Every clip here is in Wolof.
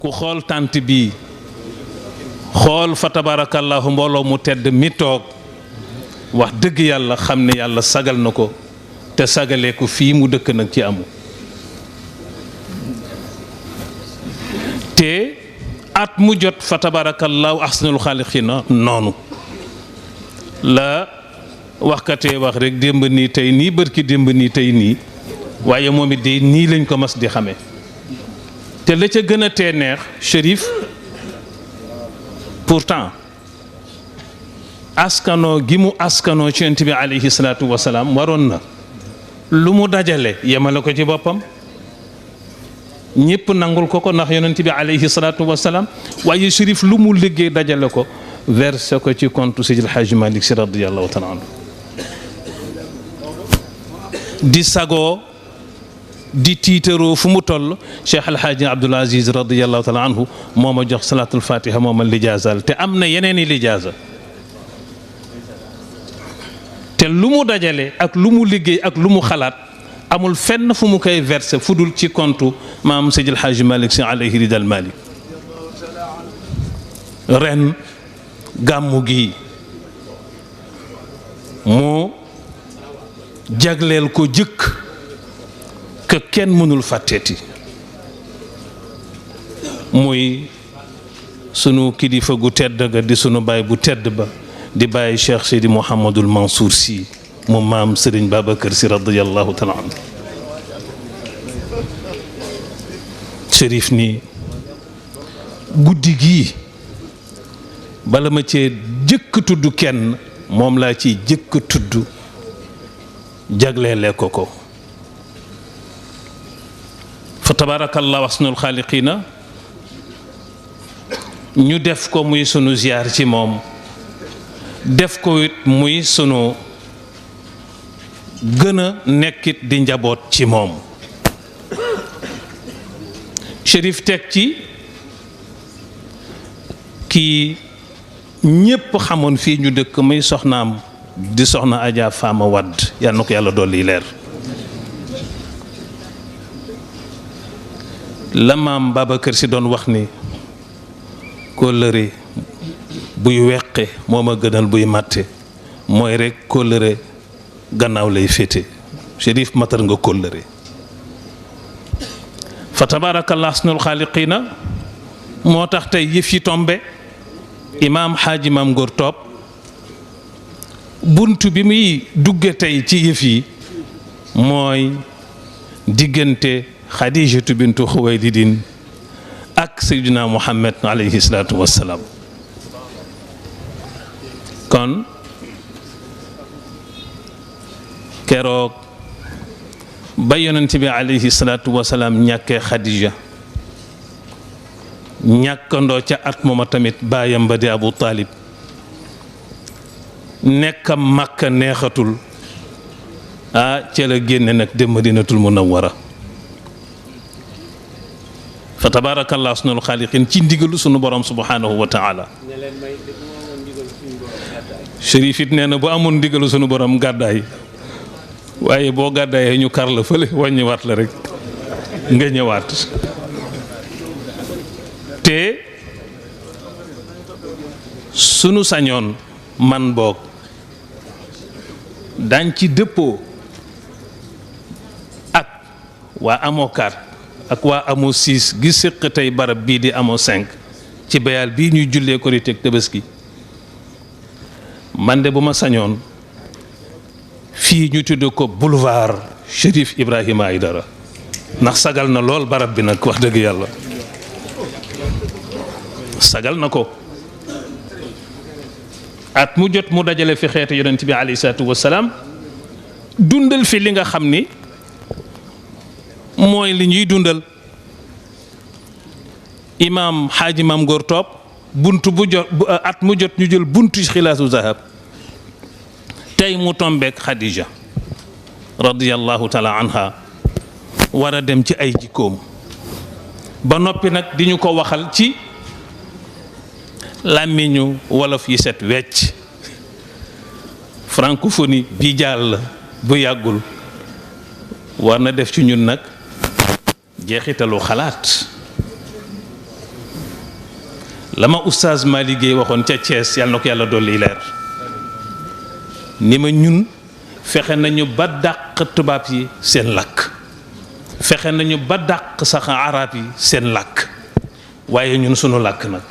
ku xool tànt bii xool fa tabarakallahu mbooloo mu tedd mi toog wax dëgg yàlla xam ne yàlla sagal na ko te sagalee ko fii mu dëkk nag ci amu te at mu jot fa tabarakallahu ahsanul xaaliqiina noonu la waxkatee wax rek démb nii tey nii bërki démb nii tey nii waaye moom it de nii lañ ko mas di xamee te la ca gën a tee neex Chérif pourtant askanoo gi mu askanoo ci Yonent bi alayhi salaatu wasalaam waroon na lu mu dajale yemale ko ci boppam ñëpp nangul ko ko ndax Yonent bi alayhi salaatu wasalaam waaye Chérif lu mu liggéey dajale ko versé ko ci compte Seydil Hadji Malick Sy radiyallahu taala anhu di sagoo di tiitaroo fu mu toll Cheikh El Hadji Abdoul Aziz radiyallahu taala anhu moo ma jox salaatul fatiha moo ma lijaasal te am na yeneen i lijaasa te lu mu dajale ak lu mu liggéey ak lu mu xalaat amul fenn fu mu koy versé fu dul ci compte maam Seydil Hadji Malick Sy alayhi ridal Malick ren gàmmu gi mu jagleel ko jëkk que kenn mënul fàtteeti muy sunu kilifa gu tedd ga di sunu baay bu tedd ba di bàyyi Cheikh Seydi Mouhamadul Mansour Sy mu maam Serigne Babacar Sy radiyallahu taala anhu Chérif nii guddi gii bala ma cee jëkk tudd kenn moom laa ci jëkk tudd jagleele ko ko fa tabarakallahu ahsanul xaaliqiina ñu def ko muy sunu ziyaar ci moom def ko it muy sunu gën a nekkit di njaboot ci moom Chérif teg ci kii ñépp xamoon fii ñu dëkk muy soxnaam di soxna Adja Fama Wade yal na ko yàlla dolli leer la maam Babacar Sy doon wax ni kóllëre buy weqe moo ma gënal buy màtte mooy rekk kóllëre gannaaw lay féete Chérif matar nga kóllëre fa tabarakallah ahsanul xaaliqiina moo tax tey yëf yi tombe imaam xaaji maam Ngor Top bunt bi muy dugge tey ci yëf yi mooy diggante Xadijatu bintu Xuwaylidin ak Seydina Muhammad alayhi salaatu wassalaam kon keroog ba yonent bi alayhi salaatu wassalaam ñàkkee Xadija ñàkkandoo ca at mooma tamit baayam ba di Abu Talib nekkam Makka neexatul ca la génne nag dem Madinatul Munawwara fa tabarakallah ahsanul xaaliqiin ci ndigalu sunu borom subhanahu wa taala Chérif it nee na bu amoon ndigalu sunu borom gàddaay waaye boo gàddaayee ñu kar la fële wàññiwaat la rek nga ñëwaat te sunu sañoon man boog dañ ci dëppoo ak waa amokaat ak waa amoo 6 gi séq tey barab bii di amoo 5 ci bayal bii ñuy jullee Korité ak Tabaski man de bu ma sañoon fii ñu tudde ko boulevard Chérif Ibrahima Aïdara ndax sagal na lool barab bi nag wax dëgg yàlla sagal na ko at mu jot mu dajale fi xeetu yonent bi alayhi salaatu wassalaam dundal fi li nga xam ni mooy li ñuy dundal imaam xaaji maam Ngor Top bunt bu jot at mu jot ñu jël buntu xilaasu zahab tey mu tombeek Khadija radiyallahu taala anha war a dem ci ay jikkoom ba noppi nag di ñu ko waxal ci làmmiñu wolof yi set wecc francophonie bi jàll bu yàggul war na def ci ñun nag jeexitalu xalaat la ma oustaz Malick Guèye waxoon ca Thiès yàlla na ko yàlla dolli leer ni ma ñun fexe nañu ba dàq tubaab yi seen làkk fexe nañu ba dàq sax arab yi seen làkk waaye ñun sunu làkk nag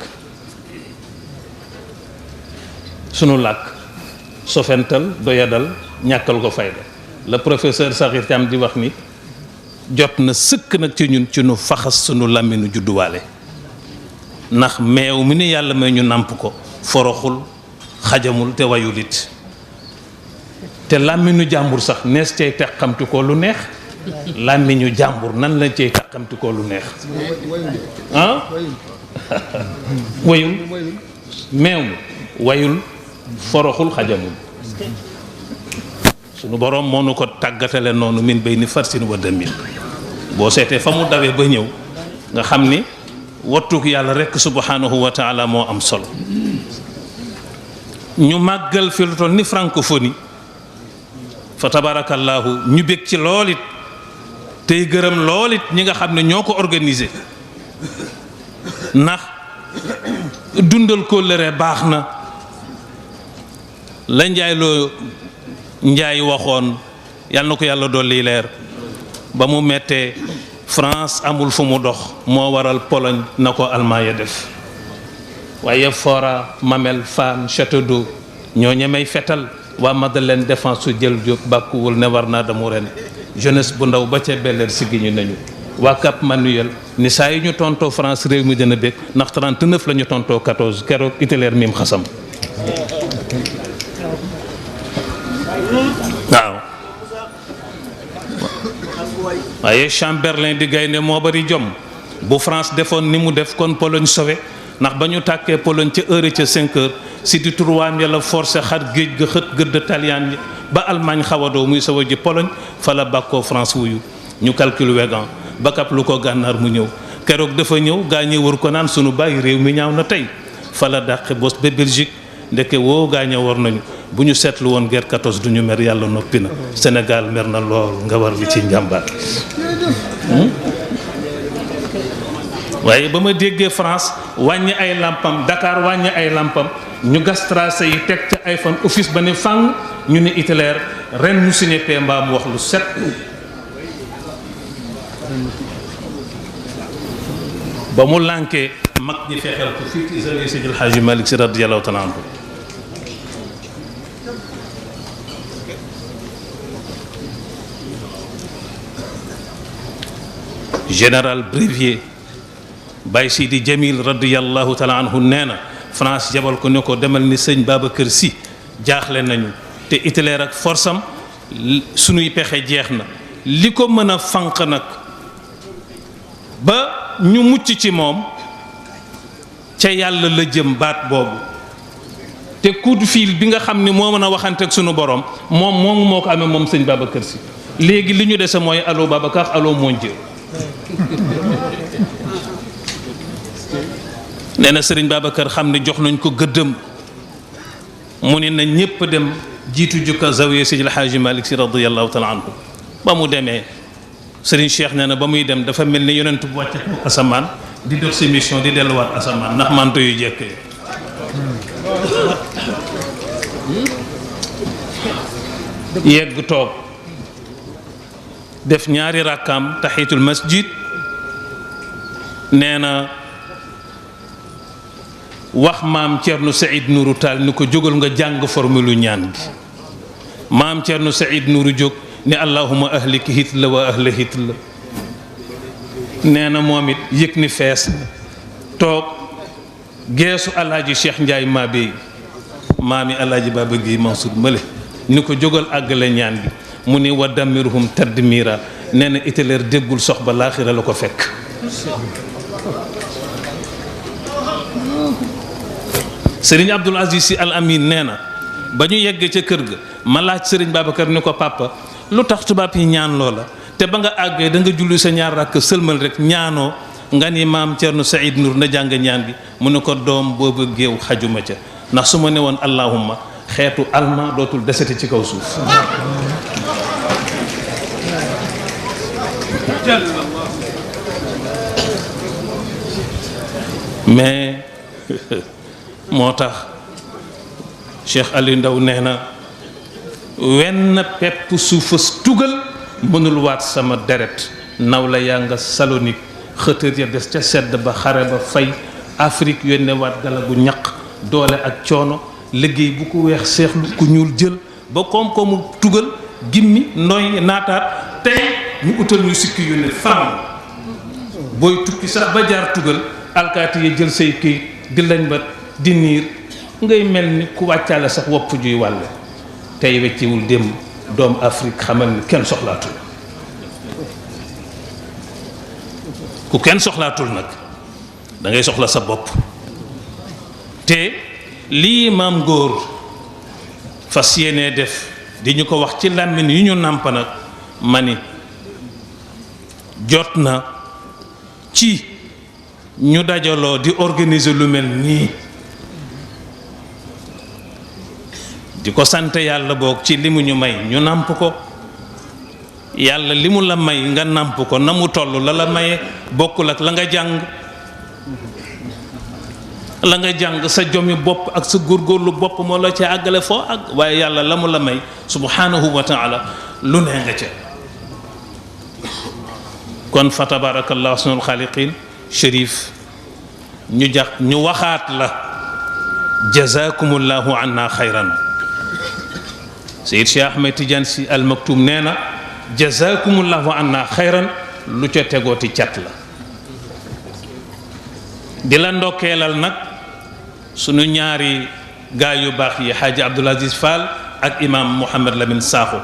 sunu làkk sofental doyadal ñàkkal ko fayda le professeur Sakhir Thiam di wax ni jot na sëkk nag ci ñun ci nu faxas sunu làmminu judduwaale ndax meew mi ni yàlla may ñu nàmp ko foroxul xajamul te wayul it te làmminu jàmbur sax nees cay teqamti ko lu neex làmmiñu jàmbur nan la cay teqamti ko lu neex ah wayul meew mi wayul foroxul xajamul sunu borom moo nu ko tàggatale noonu min bay ni farsin wa damin boo seetee fa mu dawee ba ñëw nga xam ni wattuk yàlla rekk subhanahu wa taala moo am solo ñu màggal fi lu toll ni francophonie fa tabarakallahu ñu bég ci lool it tey gërëm lool it ñi nga xam ne ñoo ko organisé ndax dundal kóllëre baax na la njaay loo njaay waxoon yàlla na ko yàlla dolli leer ba mu mettee France amul fu mu dox moo waral Pologne na ko Allemagne ya def waaye Fora Mamel Fann Château d'Eau ñoo ñemey fetal waa Madeleine défense su jël jóg bàkkuwul ne war naa damu ren jeunesse bu ndaw ba ca Bel-Air siggi ñu nañu waa Cap Manuel ni saa yi ñu tontoo France réew mi dina bég ndax 39 la ñu tontoo 14 keroog Hitler mim xasam waaw waaye Chamberlain di gaynde moo bari jom bu France defoon ni mu def kon Pologne sauvé ndax ba ñu tàkkee Pologne ca heure ca 5 heures si di turwaam yàlla forcé xar géej ga xët gëdd Taliyaan yi ba Allemagne xawadoo muy sawa ji Pologne fa la bàkkoo France wuyu ñu calcul wegan ba kap lu ko gànnaar mu ñëw keroog dafa ñëw gaa ñi wër ko naan sunu bàyyi réew mi ñaaw na tey fa la dàqe bos ba Belgique ndeke woo gaaña war nañu bu ñu seetlu woon guerre 14 du ñu mer yàlla noppi na Sénégal mer na lool nga war li ci njàmbaar waaye ba ma déggee France wàññi ay lampam Dakar wàññi ay lampam ñu gas tracé yi teg ca ay fan office ba ne fang ñu ne Hitler ren mu signé mbaa mu wax lu set ba mu lànkee mag ñi fexeel ko fii ci zawiya Seydil Hadji Malick Sy radiyallahu taala anhu général Brévier Baye Sidi Jamil radiyallahu taala anhu nee na France jabal ko ne ko demal ni sëñ Babacar Sy jaaxle nañu te Hitler ak forsam sunuy pexe jeex na li ko mën a fànq nag ba ñu mucc ci moom ca yàlla la jëm baat boobu te coup de fil bi nga xam ni moo mën a waxante ak sunu borom moom moo ko amee moom sëñ Babacar Sy léegi li ñu dese mooy allo Babacar allo mon Dieu nee na sëriñ Babacar xam ne jox nañ ko gëddëm mu ne na ñépp dem jiitu jukka zawiya Seydil Hadji Malick Sy radiyallahu taala anhu ba mu demee sëriñ Cheikh nee na ba muy dem dafa mel ni yonent bu wàcce ko asamaan di def si mission di delluwaat asamaan ndax manto yu jekk yegg toog def ñaari rakkaam tahiyatul masjid nee na wax maam Thierno Saïd Nourou Tall ni ko jógal nga jàng formule ñaan gi maam Thierno Saïd Nourou jóg ne allahuma ahliki Hitler wa ahla Hitler nee na moom it yëg ni fees toog geesu alaaji Cheikh Ndiaye Mabey maami alaaji Baba Guèye Mansour Male ni ko jógal àggale ñaan gi mu ni wa damirhum tadmira nee na Hitler déggul sox ba laaxira la ko fekk sëriñ Abdoul Aziz Sy Al Amin nee na ba ñu yeggee ca kër ga ma laaj sëriñ Babacar ni ko papa lu tax tubaab yi ñaan loola te ba nga àggee da nga julli sa ñaar rakk sëlmal rek ñaanoo nga ni maam Thierno Saïd Nour na jàng ñaan gi mu ne ko doom booba géew xajuma ca ndax su ma ne woon allahumma xeetu alma dootul deseti ci kaw suuf mais moo tax Cheikh Aliou Ndaw nee na wenn pepp suufas tugal mënul waat sama deret naw la yaa nga Salonique xëtër ya des ca sedd ba xare ba fay Afrique yónne waat galagu ñaq doole ak coono liggéey bu ko weex seexlu ku ñuul jël ba koom-koomu tugal gimmi nooy naataat tey ñu utal ñu sikki yu ne fam booy tukki sax ba jaar tugal alkaati yi jël say këyit di lañ ba di niir ngay mel ni ku wàccaale sax wopp juy wàlle tey wecciwul démb doom Afrique xamal ni kenn soxlaatul ku kenn soxlaatul nag da ngay soxla sa bopp te lii maam góor fas yéenee def di ñu ko wax ci làmmiñ yu ñu nàmp nag ma ni jot na ci ñu dajaloo di organiser lu mel nii di ko sant yàlla boog ci li mu ñu may ñu nàmp ko yàlla li mu la may nga nàmp ko na mu toll la la maye bokkul ak la nga jàng sa jomi bopp ak sa góorgóorlu bopp moo la ca àggale foo ak waaye yàlla la mu la may subhanahu wa taala lu nee nga ca kon fa tabarakallahu ahsanul xaaliqin Chérif ñu waxaat la jazakumullahu anna xayran Seyd Cheikh Ahmed Tidiane Sy Al Maktoum nee na jazakumullahu anna xayran lu ca tegooti cat la di la ndokkeelal nag sunu ñaari gaa yu baax yi Hadji Abdoul Aziz Fall ak imam Mouhamed Lamine Sakho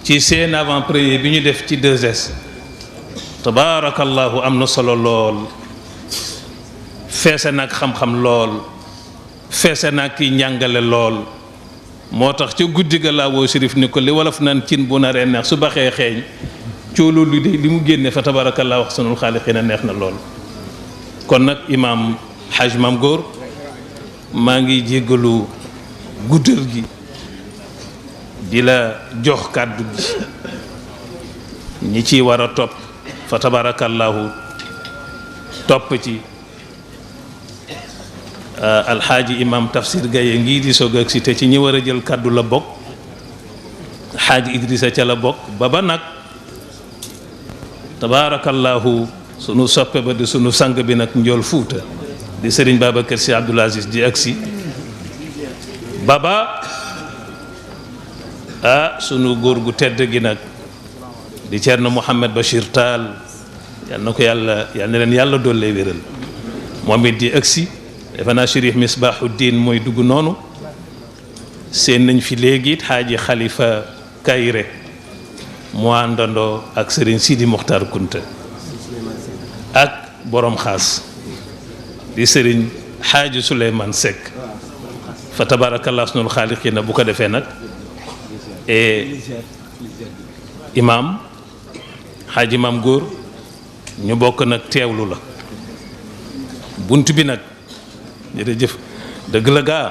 ci seen avant-première bi ñu def ci 2S tabaarakallahu am na solo lool feese nag xam-xam lool feese nag kiy njàngale lool moo tax ca guddi ga laa woo Chérif ni ko li wolof naan cin bu naree neex su baxee xeeñ cooloo lu de li mu génne fa tabaarakallahu ahsanul xaaliqiina neex na lool kon nag imam Haj Mam Góor maa ngi jéggalu guddal gi di la jox kàddu gi ñi ci war a topp fa tabarakallahu topp ci alxaaji imam Tafsir Gaye ngi di soog ak si te ci ñi war a jël kàddu la bokk xaaji Idrissa ca la bokk ba nag tabarakallahu sunu soppe ba di sunu sang bi nag njool fuuta di Serigne Babacar Sy Abdoul Aziz di agsi baba sunu góor gu tedd gi nag di Thierno Mouhamed Bachir Tall yal na ko yàlla yal na leen yàlla doole wéral moom it di agsi defe naa Chérif Misbahuddin mooy dugg noonu seen nañ fi léegi it xaaji Khalifa Kayre mu àndandoo ak Serigne Sidi Mokhtar Kunta ak borom xaas di Serigne xaaji Souleymane Seck fa tabarakallah sunul xaaliqina bu ko defee nag imam xaaji Mam Góor ñu bokk nag teewlu la bunt bi nag jërëjëf dëgg la gaa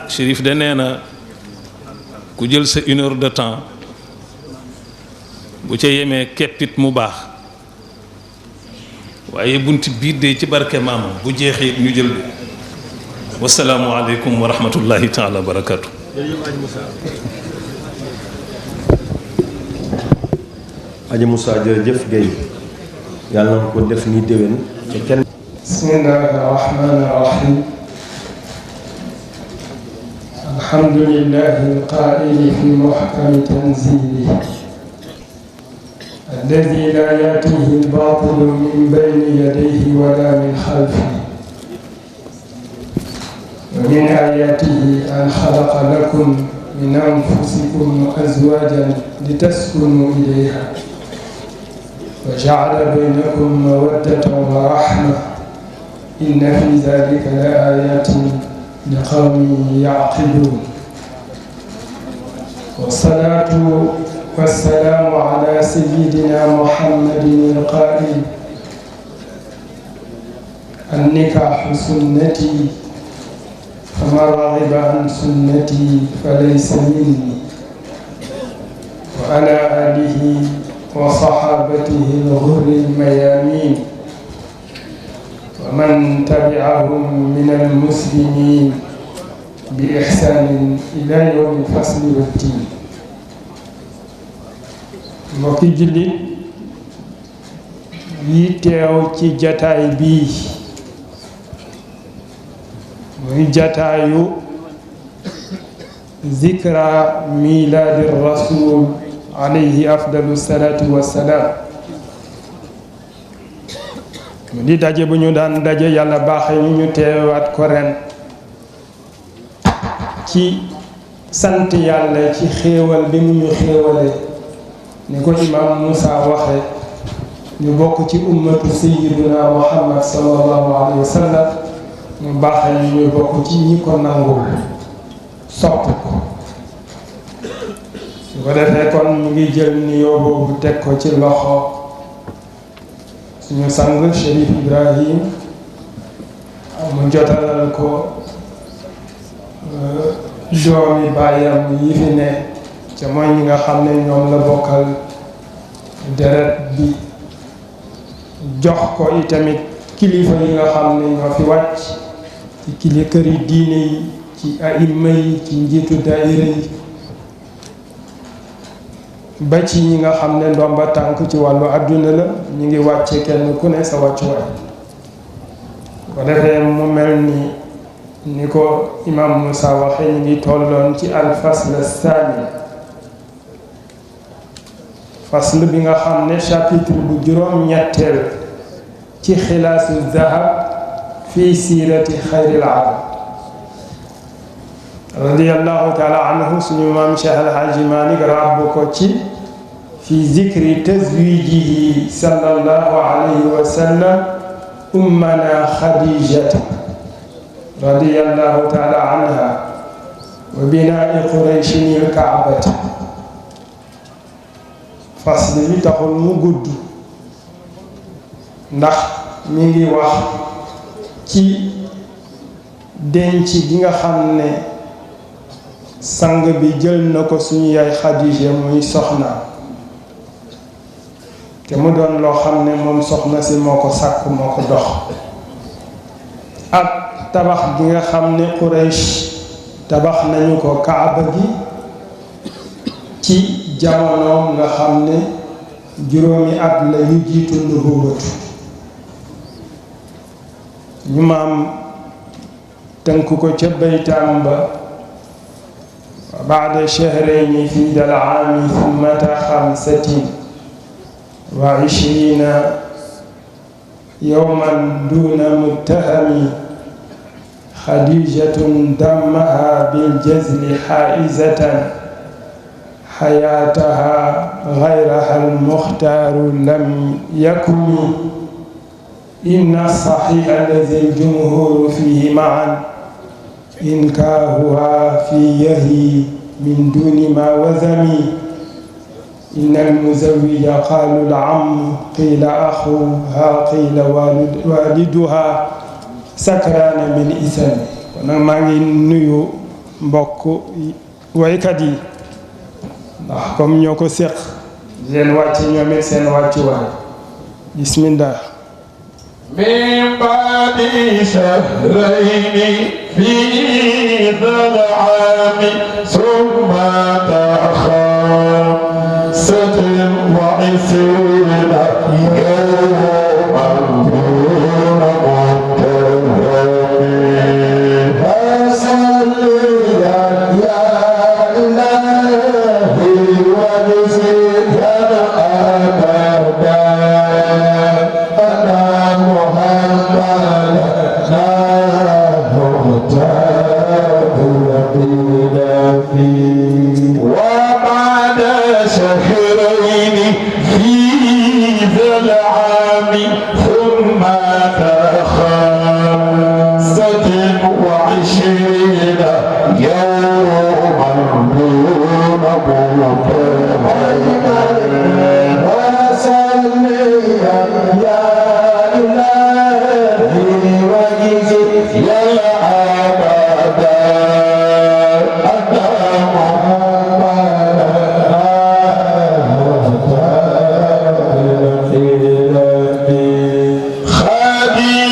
Chérif de nee na ku jël sa 1 heure de temps bu ca yemee keppit mu baax waaye bunt biir de ci barke maam bu jeexee ñu jël bi wasalaamu aleykum wa rahmatullahi taala wa barakatu Aji Moussa jërëjëf Guèye yàlla na ko def ni déwén te kenn bismillahi rahmani rahim alhamdulillahi alqaili fi muhkami tanzilihi الذي لا يأتيه الباطل من بين يديه ولا من خلفه ومن آياته أن خلق لكم من أنفسكم أزواجا لتسكنوا إليها وجعل بينكم مودة ورحمة إن في ذلك لآيات لقوم يعقلون والصلاة والسلام على سيدنا محمد القائل النكاح سنتي فمن رغب عن سنتي فليس مني وعلى آله وصحابته الغر الميامين ومن تبعهم من المسلمين بإحسان إلى يوم الفصل والدين. mbokki jullit yi teew ci jataay bii muy jataayu zikra milaadi rasul alayhi afdalu salaatu wassalaam. mu di daje bu ñu daan daje yàlla baaxe ñu teewaat ko ren ci sant yàlla ci xéewal bi mu ñu xéewale ni ko imam Moussa waxe ñu bokk ci ummatu sayyiduna muhammad sallallahu alayhi wa sallam mu baaxe ñu bokk ci ñi ko nangul sopp ko su ko defee kon ñu ngi jël nuyoo boobu teg ko ci loxo suñu sang Chérif Ibrahim mu jotalal ko doomi bàyyam yi fi ne ca mooy ñi nga xam ne ñoom la bokkal deret bi jox ko itamit kilifa yi nga xam ne ñoo fi wàcc ci këri diine yi ci aïma yi ci njiitu daayira yi ba ci ñi nga xam ne ndomba tànk ci wàllu àdduna la ñu ngi wàcce kenn ku ne sa wàccuwaay ko defee mu mel ni ko imam Moussa waxe ñu ngi tolloon ci al-fasl as-saani fasl bi nga xam ne chapitre bu juróom-ñetteel ci xilaasu zahab fi siirati xayril arab radiyallahu taala anhu suñu maam Cheikh Alhaaji Malik rabb ko ci fi zikri tazwijihi sallallahu alayhi wa sallam ummana Khadijata radiyallahu taala anha wa binaa'i Qurayshin al-Ka'bata. fasl bi taxul mu gudd ndax mi ngi wax ci denc gi nga xam ne sang bi jël na ko suñu yaay Khadija muy soxna te mu doon loo xam ne moom soxna si moo ko sàkk moo ko dox ak tabax gi nga xam ne Quraysh tabax nañu ko Kaaba gi ci jamonoom nga xam ne juróomi at la yu jiitu nubuwatu ñu maam tënk ko ca baytaam ba baada shahrayni fi dal aami thummata xamsatin wa ishrina yowman duna muttahami xadijatun dammaha biljazli xaaizatan xayaataha gayraha almuxtaaru lam yakuni inna saxiix allazi aljumhuru fihi maan inkaahuha fi yahi min duni ma wazami inna almuzawija qaalu lam qiila axuha qiila waaliduha sakraana min isami. kon nag maa ngi nuyu mbokk waykat yi ndax comme ñoo ko séq leen wàcc ñoom it seen wàccuwaay. bismillah. من بعد شهرين في ذا العام ثم خمسة وعشرين يوما دون متهم فصليا يا إلهي واجزيا أبدا وبعد شهرين في ذا العام ثم خمسة وعشرين يوما دون متهم وصليا يا إلهي واجزيا أبدا خديجة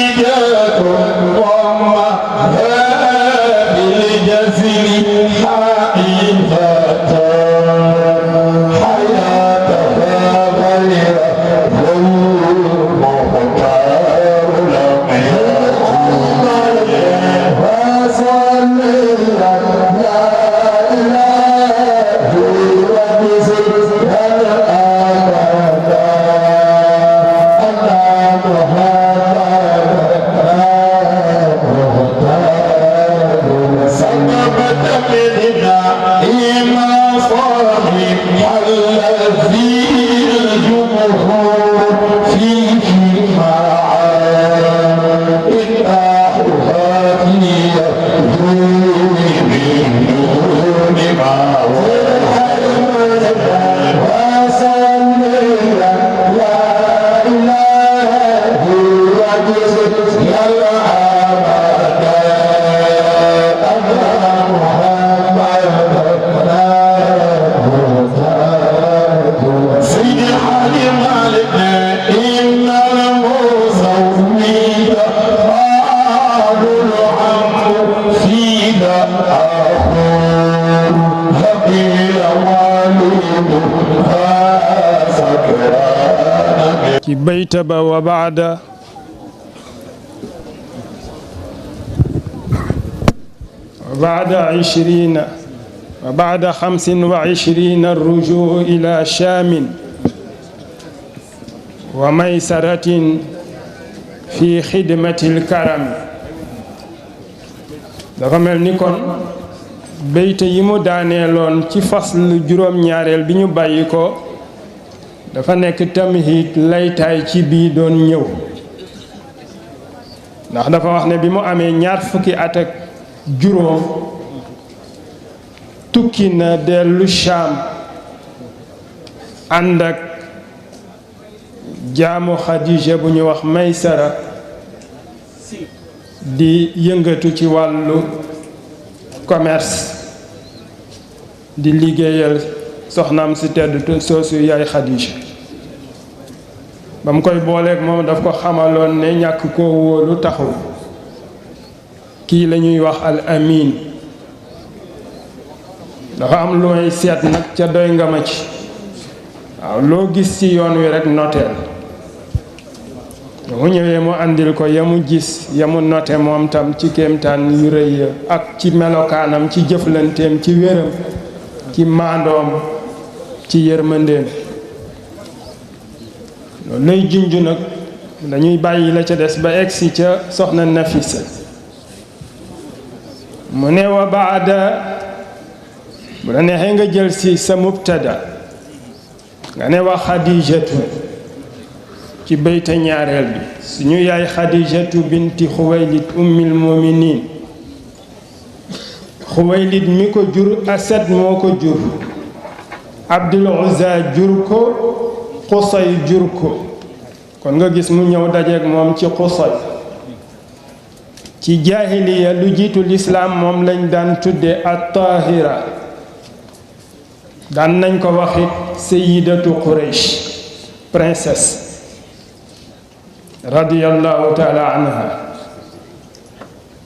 ci bayta ba wa بعد 25 الرجوع إلى شام وميسرة في خدمة الكرم dafa mel ni kon bayta yi mu daaneeloon ci faslu juróom-ñaareel bi ñu bàyyi ko dafa nekk tamhid laytaay ci bii doon ñëw ndax dafa wax ne bi mu amee 20 fukki at ak juróom tukki na dellu Shaam ànd ak jaamu Xadija bu ñu wax Maysara di yëngatu ci wàllu commerce di liggéeyal soxnaam si tedd soosu yaay Xadija ba mu koy booleeg moom daf ko xamaloon ne ñàkk koo wóolu taxul kii la ñuy wax al amin dafa am lu may seet nag ca doy nga ma ci waaw loo gis ci yoon wi rekk noteel mu ñëwee mu àndil ko yamu gis yamu note moom tam ci kéemtaan yu rëy ak ci melokaanam ci jëflanteem ci wéram ci maandoom ci yërmandeem loolu lay junj nag dañuy bàyyi la ca des ba egsi ca soxna Nafisa mu ne wa baada bu la neexee nga jël si sa mubtada nga ne wa Xadijatu ci bayta ñaareel bi suñu yaay Xadijatu binti Xuwaylid ummil muminin Xuwaylid mi ko jur Asad moo ko jur Abdul Uzza jur ko Qusay jur ko kon nga gis mu ñëw dajeeg moom ci Qusay ci jaahiliya lu jiitu lislaam moom lañ daan tudde at-Tahira daan nañ ko waxit sayyidatu Quraysh princesse radiyallahu taala anha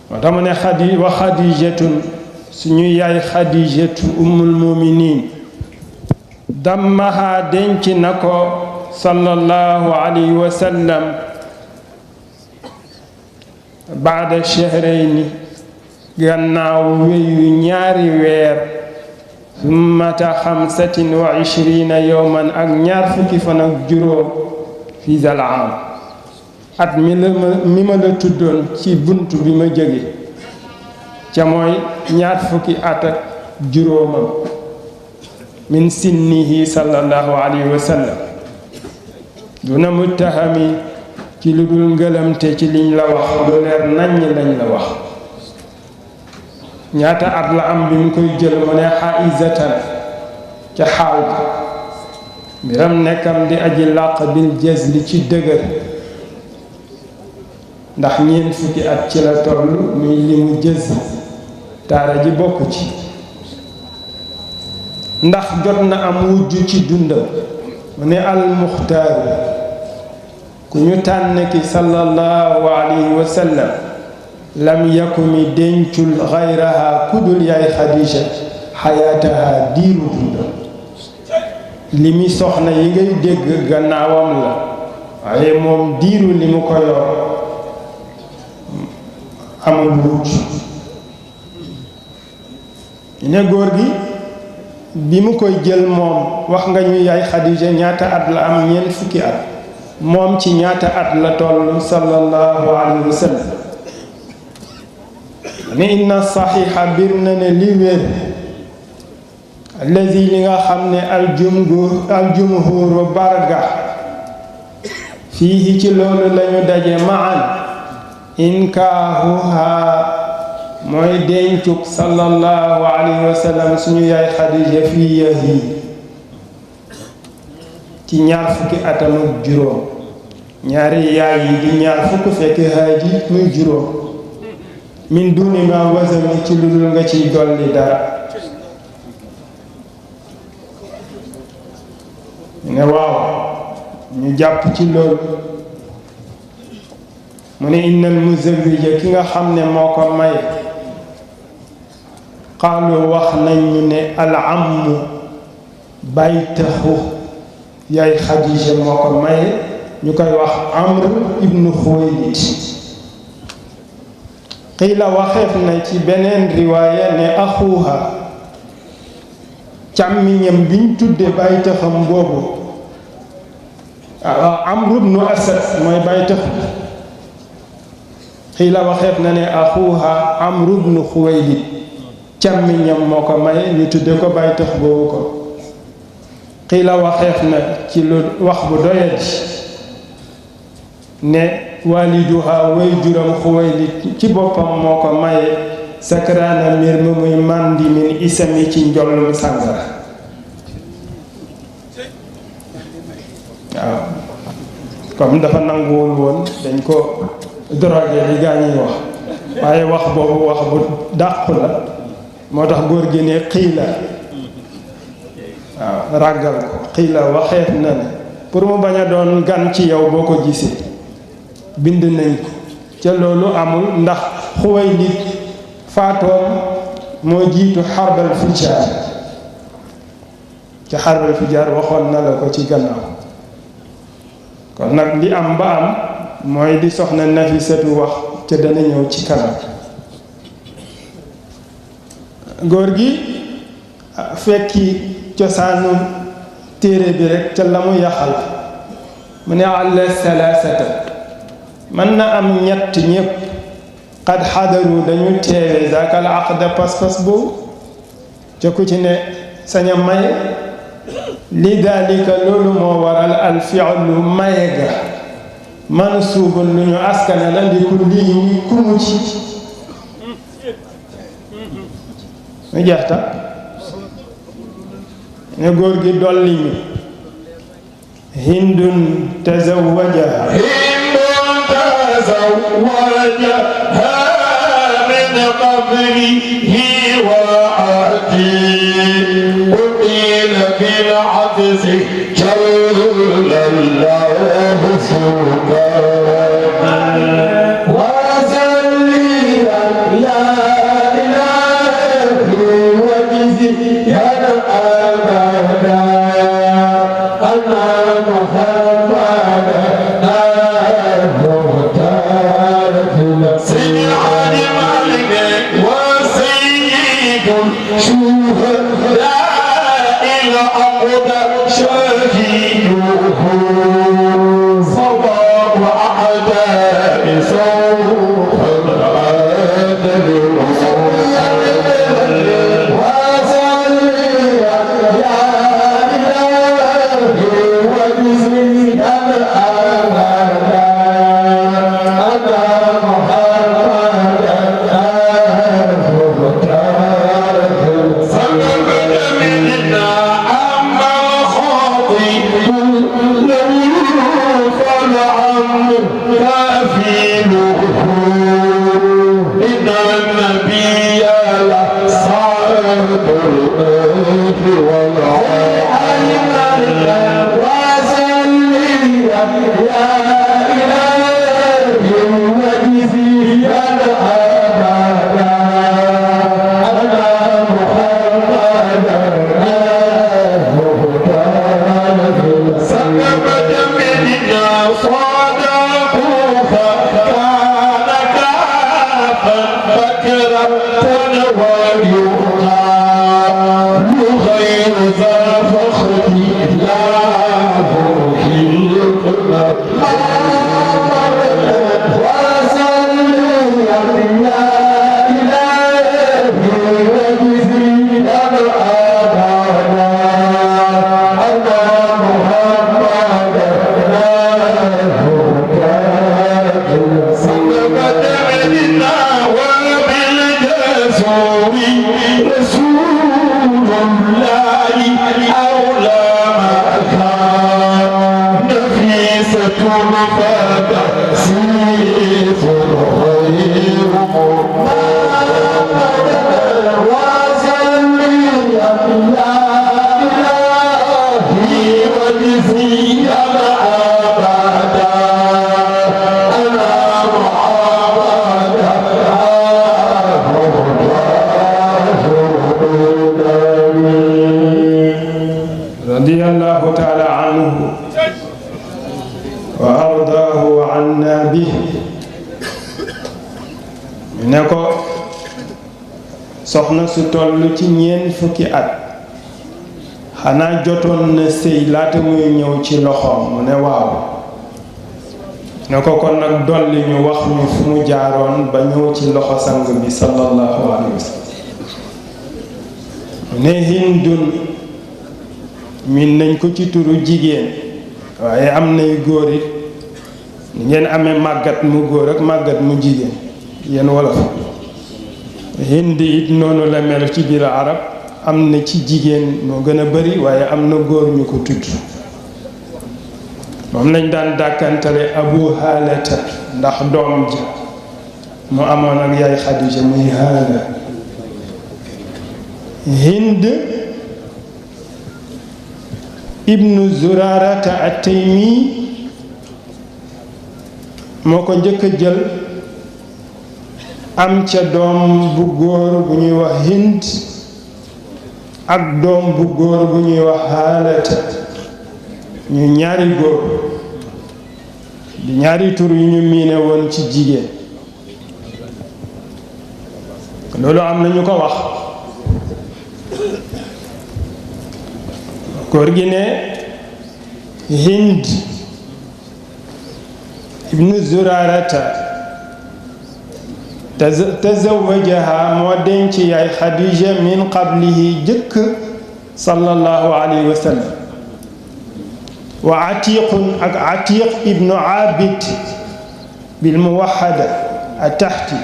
moo tax mu ne wa Xadijatun suñu yaay Xadijatu ummul muminin dammaha denc na ko sallallahu alayhi wa sallam baada shahrayni gannaaw wéyu ñaari weer summata 25 yowman ak 20 fan ak juróom fi zal aam at mi ma la tuddoon ci bunt bi ma jóge ca mooy 20 at ak juróomam min sinnihi sallallahu alayhi wa sallam duna muttahami ci lu dul ngëlamte ci liñ la wax lu leer naññ lañ la wax ñaata at la am bi mu koy jël mu ne xaizatan ca xaal bi mbiram nekkam di aji làq bil jazli ci dëgër ndax 20 at ci la toll muy limu jës taara ji bokk ci ndax jot na am wujj ci dundam mu ne almuxtaaru ku ñu tànn ki sallallahu alayhi wa sallam lam yakumi dencul xayraha kudul yaay Xadija xayaataha diiru dundam li mi soxna yi ngay dégg gannaawam la waaye moom diiru li mu ko yor amul wujj ne góor gi bi mu koy jël moom wax nga ñu yaay Xadija ñaata at la am 20 at moom ci ñaata at la toll sallallahu alayhi wa sallam ne inna saxiixa bir na ne li wér allazi li nga xam ne aljumhuru barga fii ci loolu lañu daje maan inkaahuha mooy dencuk sallallahu alayhi wa sallam suñu yaay Xadija fii yahi ci 20 atam ak juróom ñaari yaay yi di 20 fekk haaji muy juróom min duni ma wasami ci lu dul nga ciy dolli dara ne waaw ñu jàpp ci loolu mu ne innal muzawwija ki nga xam ne moo ko may xaalu wax nañu ne al ammu bàyyi taxu yaay Xadija moo ko maye ñu koy wax Amr ibnu Xuwaylid qiila waxeef na ci beneen riwaaya ne axuuha càmmiñam biñ tudde bàyyi taxam boobu Amr ibnu Asad mooy bàyyi tax qiila waxeef na ne axuuha Amr ibnu Xuwaylid càmmiñam moo ko may ñu tudde ko bàyyi tax boobu ko qiila waxeef na ci lu wax bu doyadi ne waliduha way juram Xuwaylid ci boppam moo ko maye sakraana mbir mi muy màndi min isami ci njollum sàngara waaw comme dafa nanguwul woon dañ ko drogué li gaa ñuy wax waaye wax boobu wax bu dàqu la moo tax góor gi ne xiila waaw ràggal ko xiila waxeef na ne pour mu bañ a doon gan ci yow boo ko gisee bind nañ ko ca loolu amul ndax Xuwaylid faatoom moo jiitu xarbal fujaar ca xarbal fujaar waxoon na la ko ci gannaaw kon nag li am ba am mooy di soxna Nafisatu wax ca dana ñëw ci kanam góor gi fekki cosaanu téere bi rek ca la mu yaxal mu ne àlla salaasata mën na am ñett ñépp qad xadaru dañu teewe zaakal aqda pas-pas boobu ca ku ci ne saña maye li daalika loolu moo waral al fi'lu maye ga mansuubun lu ñu askane la li kulli ku mu ci mu jeexta ne góor gi dolli ñu hindun tazawwaja تزوجها من قبله وعتيق قيل بالعكس جل الله سبحانه وسليا لا اله وجزيا ابدا انا محمد شهداء الأرض شهيده صواب أعداء سوف العدل وسلم يا إلهي وجزيا أبدا أنا كفيله ne ko soxna su toll ci ñeent fukki at xanaa jotoon na sëy laata muy ñëw ci loxoom mu ne waaw ne ko kon nag dolli ñu wax ñu fu mu jaaroon ba ñëw ci loxo sang bi sallallahu alayhi wa sallam ne Hindun min nañ ko ci turu jigéen waaye am nay góor it ni ngeen amee màggat mu góor ak màggat mu jigéen yéen wolof Hind it noonu la mel ci biir arab am na ci jigéen moo gën a bari waaye am na góor ñu ko tudd moom lañ daan dàkkantale Abu Haalata ndax doom ja mu amoon ak yaay Xadija muy Haala Hind ibnu Zurarata at-Taymi moo ko njëkk a jël am ca doom bu góor bu ñuy wax Hind ak doom bu góor bu ñuy wax Haalata ñu ñaari góor di ñaari tur yu ñu miine woon ci jigéen loolu am na ñu ko wax góor gi ne Hind ibnu Zurarata tazawajaha moo denc yaay Xadija min qablihi jëkk sallallahu alayhi wa sallam wa atiqun ak atiq ibnu abid bil muwaxada a taxti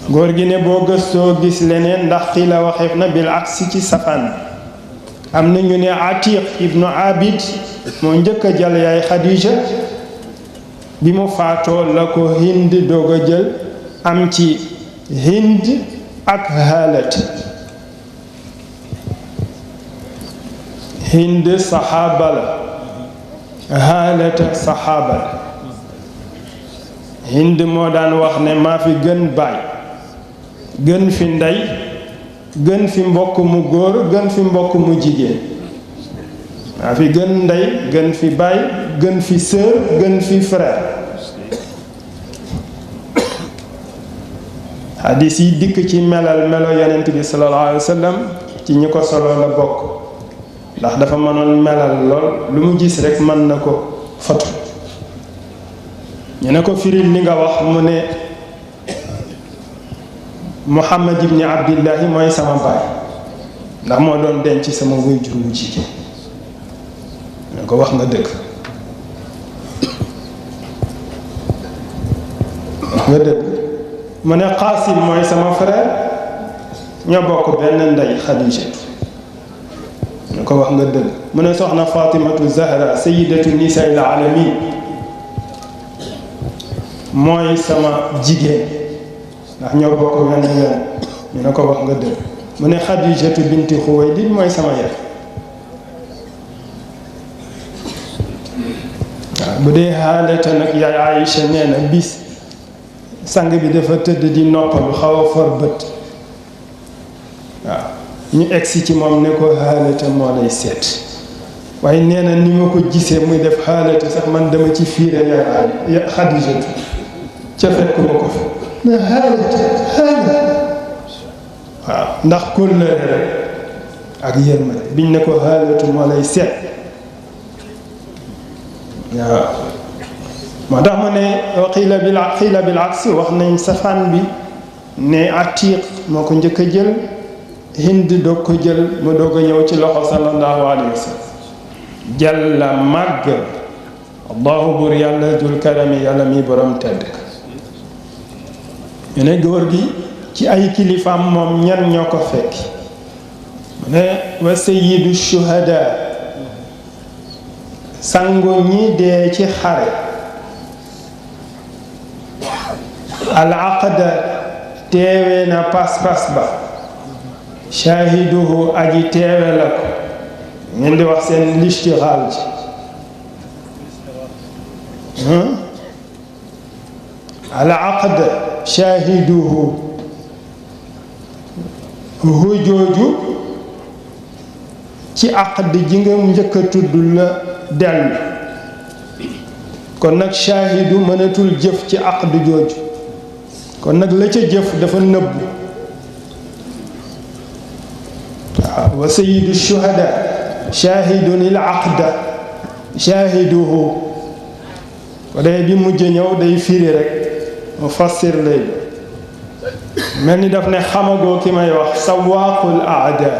góor gi ne boo gëstoo gis leneen ndax xii la waxeef na bil aksi ci safaan am na ñu ne atiq ibnu abid moo njëkk a jël yaay Xadija bi mu faatoo la ko Hind doog a jël am ci Hind ak Haalat Hind saxaaba la Haalata saxaaba la Hind moo daan wax ne maa fi gën baay gën fi ndey gën fi mbokk mu góor gën fi mbokk mu jigéen maa fi gën ndey gën fi baay gën fi sœur gën fi frère hadis yi dikk ci melal melo yonent bi sallallahu alayhi wa sallam ci ñi ko solo la bokk ndax dafa mënoon melal lool lu mu gis rekk mën na ko foto ñu ne ko firil li nga wax mu ne Muhammad ibni Abdillahi mooy sama baay ndax moo doon denc sama waajur wu jigéen ñu ko wax nga dëgg wax nga dëgg mu ne Qaasim mooy sama frère ñoo bokk benn ndey Xadija ñu ko wax nga dëgg mu ne soxna Fatimatu Zahra sayyidatu nisaa'il alamin mooy sama jigéen ndax ñoo bokk wenn yoon ñu ne ko wax nga dëgg mu ne Xadijatu binti Xuwaylid mooy sama yaay waaw bu dee Haalata nag yaay Aïcha nee na bis sang bi dafa tëdd di noppalu xaw a for bët waaw ñu egsi ci moom ne ko Haalata moo lay seet waaye nee na ni ma ko gisee muy def Haalata sax man dama ci fiire yaay Xadijatu ca fekk ma ko fi ne Haalata waaw ndax kóllëre rek ak yërmande biñ ne ko Haalatu moo lay seet waaw moo tax ma ne xiila bil aksi wax nañ safaan bi ne Atiq moo ko njëkk a jël Hind doog ko jël mu doog a ñëw ci loxo sallallahu alayhi wa sallam jalla màgg allahu buur yàlla dul karami yàlla mi borom tedd ka ñu ne góor gi ci ay kilifaam moom ñan ñoo ko fekki mu ne wa sayyidu shuhada sangu ñi dee ci xare al aqda teewe na pas-pas ba shaahiduhu aji teewe la ko ngeen di wax seen listixaal ji al aqda shaahiduhu hu jooju ci aqd ji nga njëkk a tudd la dellu kon nag shaahidu mënatul jëf ci aqdu jooju kon nag la ca jëf dafa nëbbu waaw wa sayyidu shuhada shaahidun il aqda shaahiduhu ko dee bi mujj ñëw day firi rek mu fassir lay mel ni daf ne xamagoo ki may wax sawaaqul aada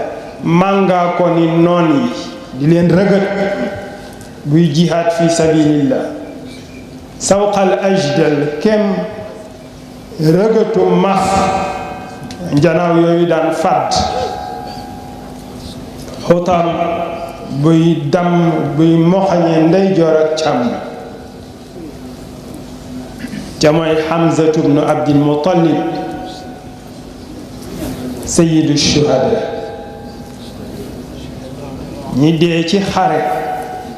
màngaa ko ni noon yi di leen rëgët buy jihaad fi sabilillah sawqal ajdal kem rëgëtu max njanaaw yooyu daan fàdd xutam buy damm buy moxañe ndeyjoor ak càmm ca mooy Hamzatu bnu Abdil Muttalib sayyidu shuhada ñi dee ci xare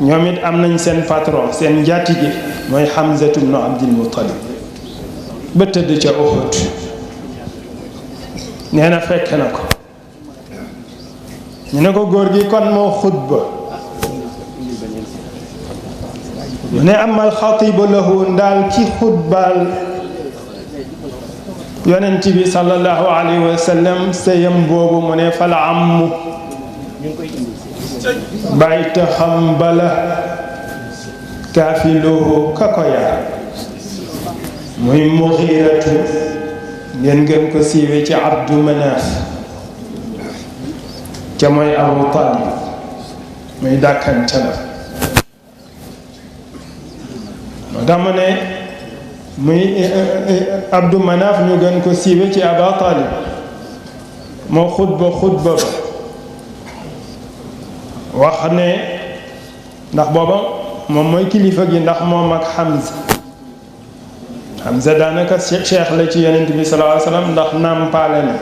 ñoom it am nañ seen patron seen njaatige mooy Hamzatu bnu Abdil Muttalib ba tëdd ca Uhud nee na fekk na ko ñu ne ko góor gi kon moo xutba mu ne amal xatibu lahu ndaal ci xutbaal yonent bi sallallahu alayhi wa sallam sëyam boobu mu ne fala ammu bàyyi ta xam bala kaafiluhu ka ko yar muy Mughiratu ngeen gën ko siiwe ci Abdu Manaaf ca mooy Abu Talib muy dàkkante la moo tax mu ne muy Abdu Manaaf ñu gën ko siiwe ci Aba Talib moo xutba ba wax ne ndax booba moom mooy kilifa gi ndax moom ak Hamza daanaka cheikh la ci yonent bi sallallahu alayhi wa sallam ndax nàmpaale na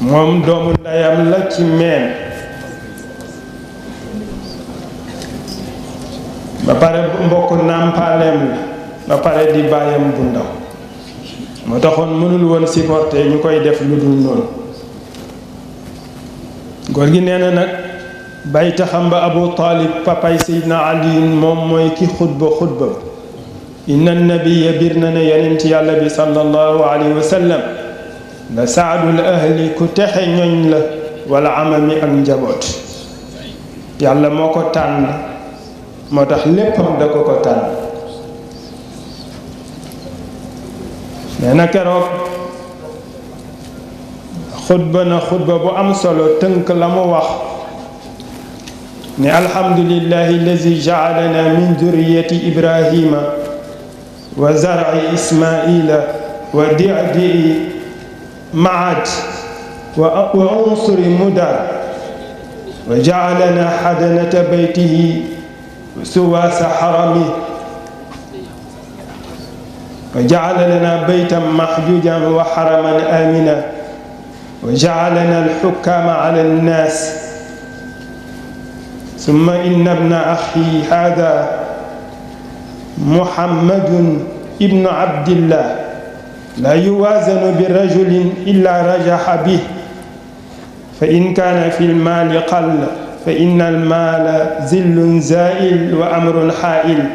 moom doomu ndeyam la ci meen ba pare mbokk nàmpaaleem la ba pare di bàyyam bu ndaw moo taxoon mënul woon supporter ñu koy def lu dul noonu góor gi nee na nag bay taxam ba Abu Talib papay Seydina Ali moom mooy ki xutba inna nabiya bir na ne yonent yàlla bi sallallahu alayhi wa sallam la saadul ahli ku texe ñoñ la wala amami ak njaboot yàlla moo ko tànn moo tax léppam da ko tànn nee na keroog xutba bu am solo tënk la mu wax ne alhamdulillahi allazi ja'alana min durriyati ibrahima wa zar'i ismaila wa di'di ma'ad wa unsuri mudar wa ja'alana hadanata baytihi suwasa harami wa ja'ala lana baytan mahjujan wa haraman amina wa ja'alana al-hukama 'ala an-nas ثم إن ابن أخي هذا محمد ابن عبد الله لا يوازن برجل إلا رجح به فإن كان في المال قل فإن المال ذل زائل وأمر حائل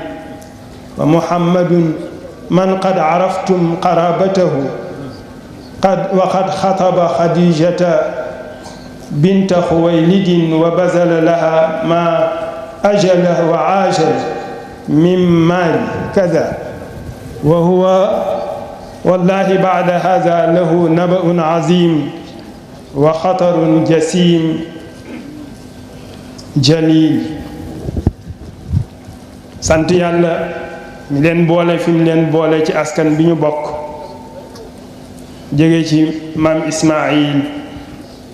ومحمد من قد عرفتم قرابته وقد خطب خديجة بنت خويلد وبذل لها ما أجله وعاجل من مال كذا وهو والله بعد هذا له نبأ عظيم وخطر جسيم جليل sant yàlla mi leen boole fi mu leen boole ci askan bi ñu bokk jóge ci maam Ismaayil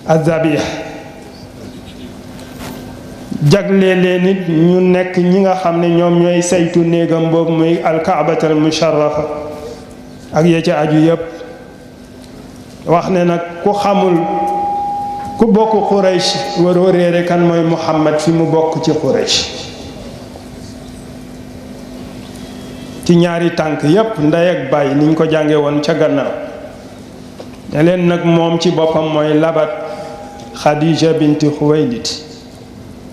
azabih jagle leen nit ñu nekk ñi nga xam ne ñoom ñooy saytu néegam boobu muy alkaabatal musharrafa ak ya ca aju yépp wax ne nag ku xamul ku bokk Quraysh waroo réere kan mooy Muhammad fi mu bokk ci Quraysh ci ñaari tànk yépp ndey ak baay niñ ko jànge woon ca gannaaw ne leen nag moom ci boppam mooy labat Khadija binti Khuwaylid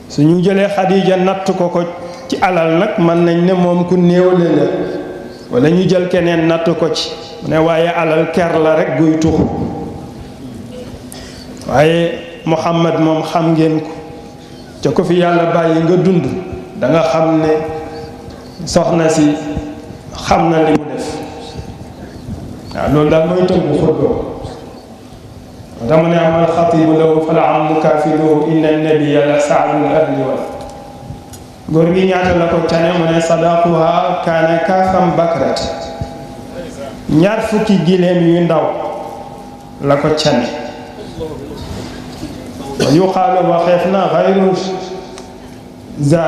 su ñu jëlee Khadija natt ko ci alal nag mën nañ ne moom ku néewle la wala ñu jël keneen natt ko ci mu ne waaye alal ker la rek guy tuxu waaye Muhammad moom xam ngeen ko ca ko fi yàlla bàyyi nga dund da nga xam ne soxna si xam na li mu def waaw loolu daal mooy tënku xutba dama ne amal xatibu lahu fala am mukaafiluhu inna nabiya la saadul ahli wala góor gi ñaata la ko cane mu ne sadaquha kaana kaafam bakrat ñaar fukki gileem yu ndaw la ko cane wa yuqaalu waxeef na xayru za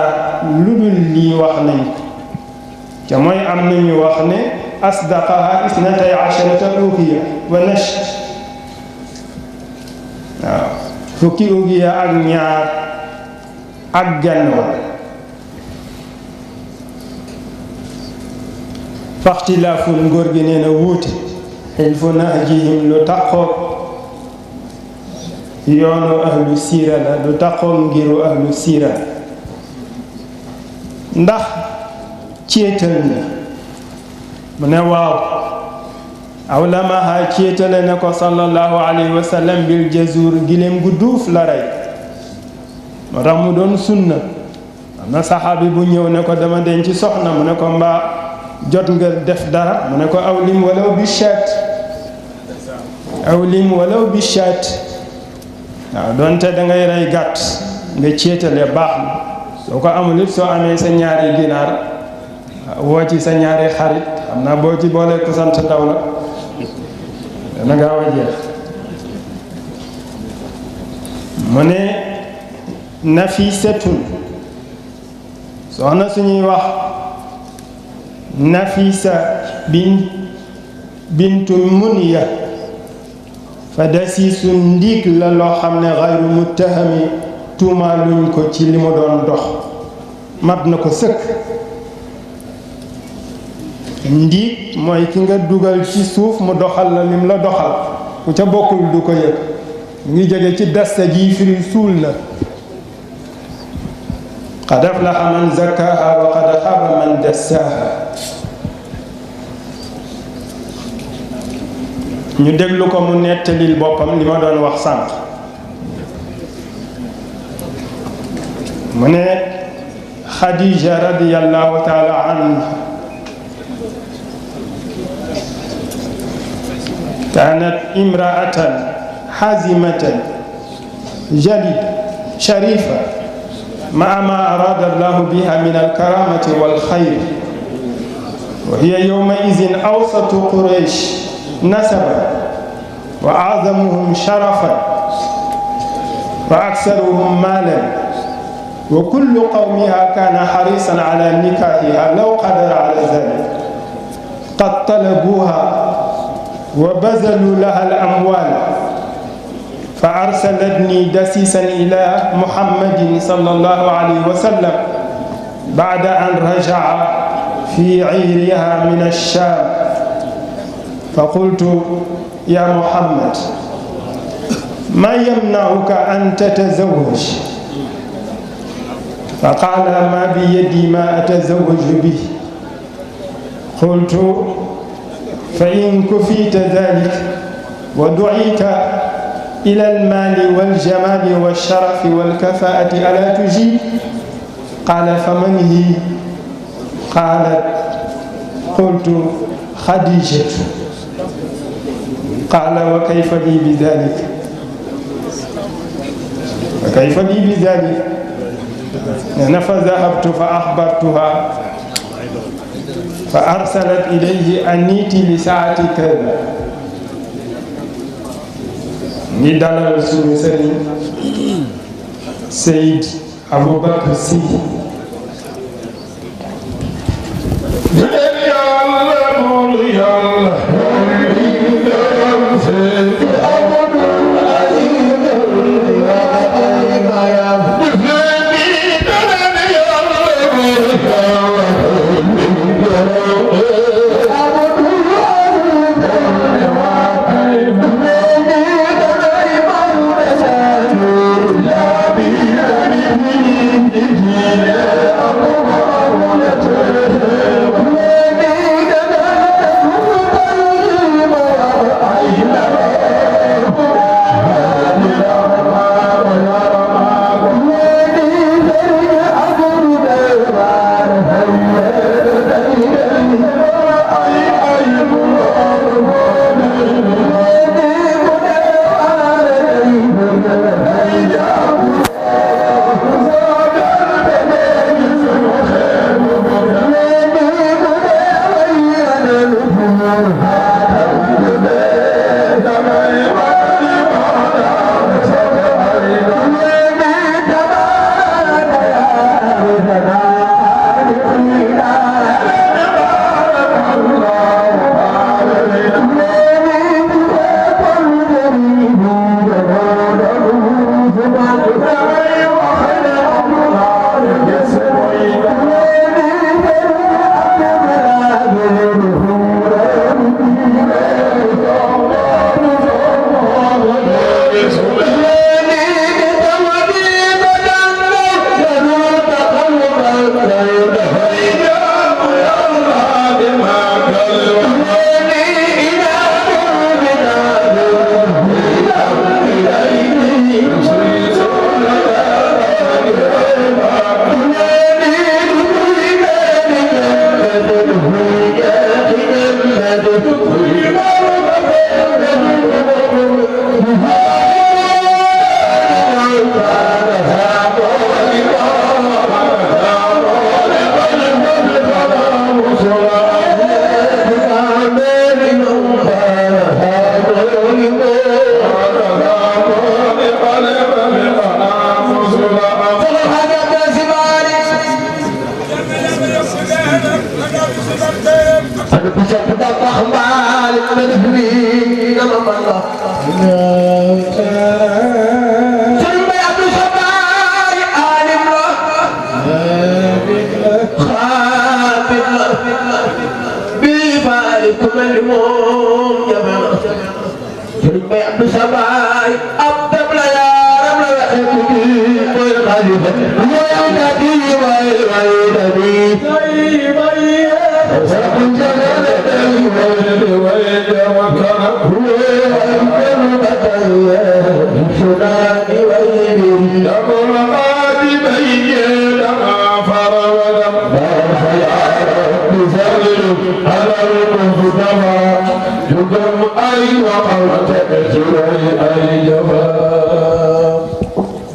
lu dul lii wax nañ ko ca mooy am nañu wax ne asdaqaha isnatay asharata ukiya wa nash waaw fukki ukiya ak ñaar ak genn wala faxtilaaful ngóor gi nee na wuute xilfu nahjihim lu taxoog yoonu ahlu siira la lu taxoog ngiru ahlu siira la ndax céetal na mu ne waaw aw lamaha céetale na ko sallallahu alayhi wa sallam bil jazuur giléem gu duuf la rey moo tax mu doon sunna am na saxaabi bu ñëw ne ko dama denc ci soxna mu ne ko mbaa jot nga def dara mu ne ko aw lim walaw bi shaat aw lim walaw bi shaat waaw doonte da ngay rey gàtt nga céetale baax na soo ko amul it soo amee sa ñaari ginaar woo ci sa ñaari xarit xam naa boo ci boolee ko sant ndaw la dana gaaw a jeex mu ne nafisatun soxna suñuy wax nafisa bintu munya fa dasiisu ndiig la loo xam ne xayru muttahami tuumaaluñ ko ci li mu doon dox mat na ko sëkk ndiig mooy ki nga dugal ci suuf mu doxal la lim la doxal ku ca bokkul du ko yëg mu ngi jóge ci dasta ji firi suul na qad aflaha man zakkaaha wa qad xaaba man dassaaha ñu déglu ko mu nettalil boppam li ma doon wax sànq mu ne Xadija radiyallahu taala anha kaanat imraatan xazimatan jalida sharifa maa ma araada allahu biha min alkaramati walxayri wa hiya yowmaidin awsatu quraysh nasaban wa azamuhum sharafan wa aksaruhum maalan wa kullu qawmiha kaana xarisan ala nikaahiha law qadara ala zalik qad talabuha wa bazalu laha al amwal fa arsalatni dasisan ila muhammadin sallallahu alayhi wa sallam ba'da an raja'a fi ciiriha min ash-shaam fa qultu ya muhammad ma yamna'uka an tatazawwaj fa qaala ma biyadi ma atazawwaju bihi qultu fa in kufita dalik wa du'ita ila almali waljamali walsharafi walkafaati ala tujib qaala faman hi qaalat qultu xadijatu qaala wa kayfa li bidalik wa kayfa li bidalik nee fa dahabtu fa axbartuha fa arsalat ilayhi aniti li saati kada ngi dalal suñu sëriñ Seyd Aboubacar Sy Yeah.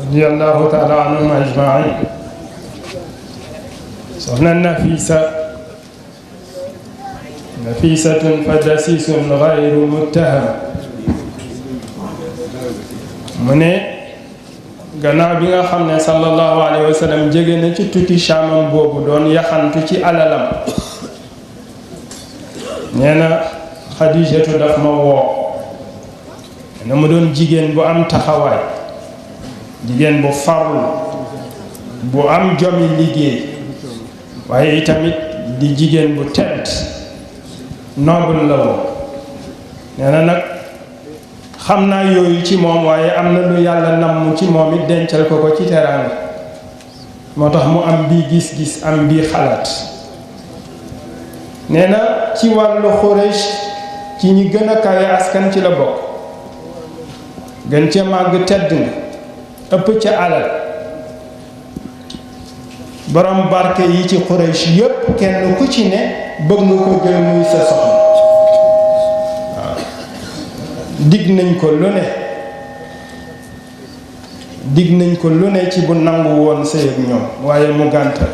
رضي الله تعالى عنهم أجمعين. soxna nafisatun fa dasisun gayru muttaham mu ne gannaaw bi nga xam ne sallallahu alayhi wa sallam jege na ci tuuti chamam boobu doon yaxantu ci alalam nee na Xadijatu daf ma woo na mu doon jigéen bu am taxawaay, jigéen bu farlu, bu am jomi liggéey, waaye itamit di jigéen bu tedd noble la woon. nee na nag xam naa yooyu ci moom, waaye am na lu yàlla namm ci moom it dencal ko ko ci teraanga, moo tax mu am bii gis-gis am bii xalaat. nee na ci wàllu Xuraysh ci ñi gën a kawe askan ci la bokk, gën ca màgg tedd na, ëpp ca alal. borom barke yi ci Xuraysh yépp kenn ku ci ne bëgg nga ko jël muy sa soxna. waaw dig nañ ko lu ne, dig nañ ko lu ne ci bu nangu woon sëy ak ñoom, waaye mu gàntal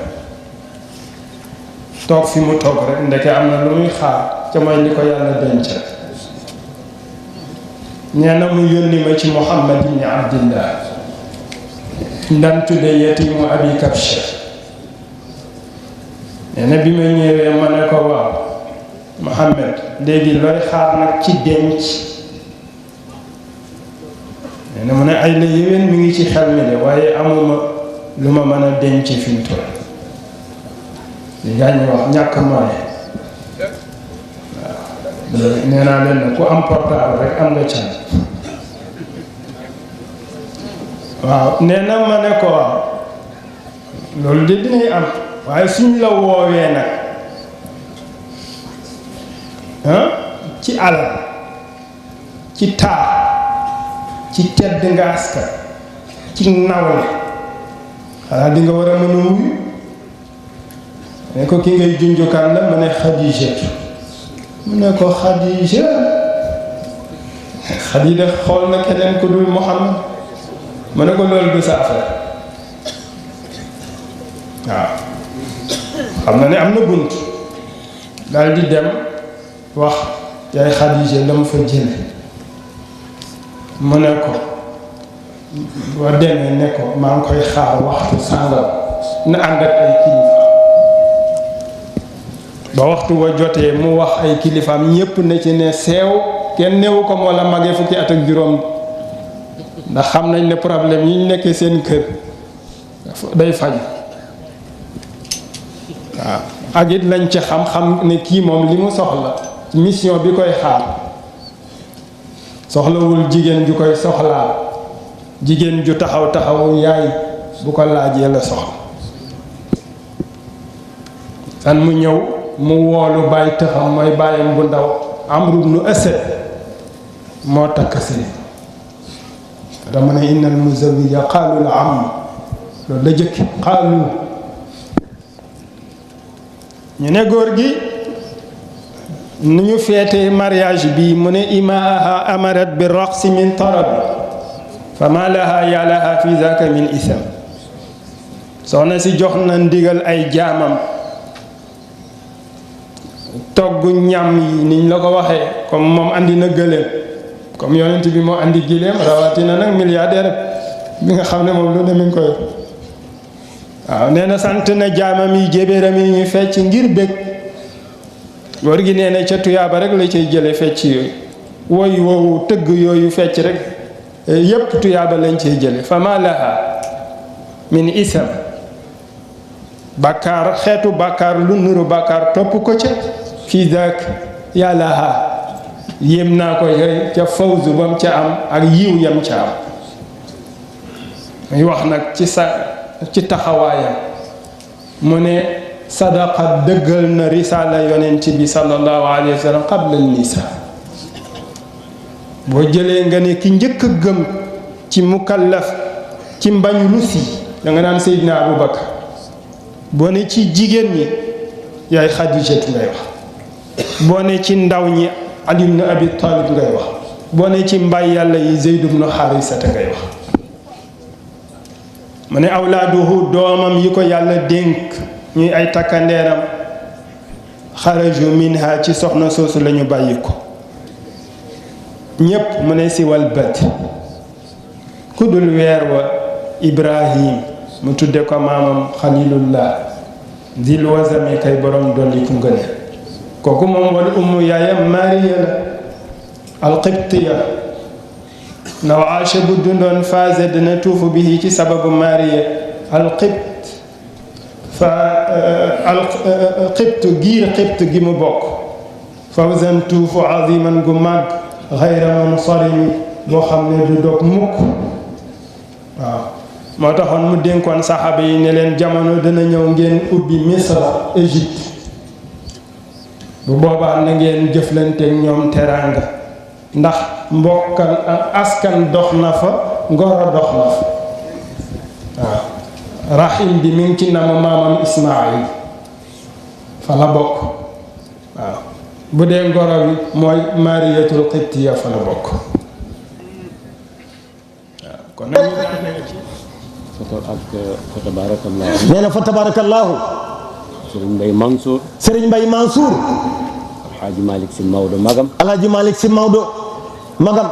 toog fi mu toog rek, ndeke am na lu muy xaar ca mooy li ko yàlla dencal. nee na mu yónni ma ci Muhammad ibn Abdillah ndan tudde yatimu Abi Kabsha. nee na bi ma ñëwee ma ne ko waaw Muhammad, léegi looy xaar nag ci denc? nee na mu ne ay la yéwén mi ngi ci xel mi de, waaye amuma lu ma mën a denc fi mu toll. li gaa ñi wax ñàkk moyen. waaw nee naa leen ne ku am portable rek am nga can. waaw nee na ma ne ko waaw loolu de dinay am, waaye suñ la woowee nag ci alal, ci taar, ci tedd nga askan, ci nawle, xanaa di nga war a mën a wuyu. ne ko ki ngay junjukaan la, mu ne Xadijatu. mu ne ko Xadija. Xadija xool na keneen ku dul Muhammad. mu ne ko loolu du sa affaire. waaw xam na ne am na bunt. daal di dem wax yaay Xadija la mu fa jële. mu ne ko boo demee ne ko maa ngi koy xaar waxtu sàngam na ànd ak ay kilifa. ba waxtu wa jotee mu wax ay kilifaam, ñépp na ci ne seew, kenn newu ko moo la magee fukki at ak juróom, ndax xam nañ ne problème yi ñu nekkee seen kër day faj. waaw ak it lañ ci xam-xam ne kii moom li mu soxla mission bi koy xaar, soxlawul jigéen ju koy soxlaal, jigéen ju taxaw taxawu yaay bu ko laajee la soxla. san mu ñëw mu woolu bàyyi taxam mooy bàyyam bu ndaw Amru bnu Asad moo takk si dama ne innal muzawwija qaalu la am loolu la jëkki qaalu ñu ne góor gi nu ñu feete mariage bi mu ne imaaha amarat bi raqsi min tarab fa ma laha ya laha fi zaka min isam soxna si jox na ndigal ay jaamam togg ñam yi niñ la ko waxee comme moom andi na gëléem comme yonent bi moo andi giléem rawatina nag milliardaire bi nga xam ne moom lu ne mi ngi koy waaw nee na sant na jaamam yi jébéram yi ñu fecc ngir bég góor gi nee na ca tuyaaba rek la cay jële fecc yooyu woy woowu tëgg yooyu fecc rek yépp tuyaaba lañ cay jële fa ma laha min isam bàkkaar xeetu bàkkaar lu nuru bàkkaar topp ko ca fii daak yàlla ha yéem naa ko ca fawzu bam ca am ak yiw yam ca am muy wax nag ci taxawaayam mu ne sadaqa dëggal na risaala yonent bi sallallahu alayhi wa sallam qabla nisa boo jëlee nga ne ki njëkk a gëm ci mukallaf ci mbañ rusi da nga naan Seydina Abubakar boo ne ci jigéen ñi yaay Xadijatu ngay wax boo ne ci ndaw ñi Ali ibn Abi Talib ngay wax boo ne ci mbay yàlla yi Zeyd ibn Harisata ngay wax mu ne awlaaduhu doomam yi ko yàlla dénk ñuy ay takkandeeram xaraju minha ci soxna soosu la ñu bàyyi ko ñépp mu ne siwal bët ku dul weer wa Ibrahim mu tudde ko maamam Xalilullah dil wasami kay borom dolli ku ngëne kooku moom wal ummu yaayam Mariya la alqibtiya naw aasha bu dundoon faase dina tuufu bi ci sababu Mariya alqibt fa alqibtu giir qibt gi mu bokk fawzan tuufu aziman gu màgg xayra munsarimi boo xam ne du dog mukk waaw moo taxoon mu dénkoon saxaaba yi ne leen jamono dana ñëw ngeen ubbi Misra Égypte bu boobaa na ngeen jëflanteek ñoom teraanga ndax mbokkal askan dox na fa ngoro dox na fa waaw rahim bi mi ngi ci nama maamam Ismaayil fa la bokk waaw bu dee ngoro bi mooy Mariyatul Qibtiya fa la bokk waaw kon nag ñu daanee ci fa tabarakallahu nee na fa tabarakallahu Serigne Mbaye Mansour Serigne Mbaye Mansour Alhaji Malick Sy Maodo magam Alhaji Malick Sy Maodo magam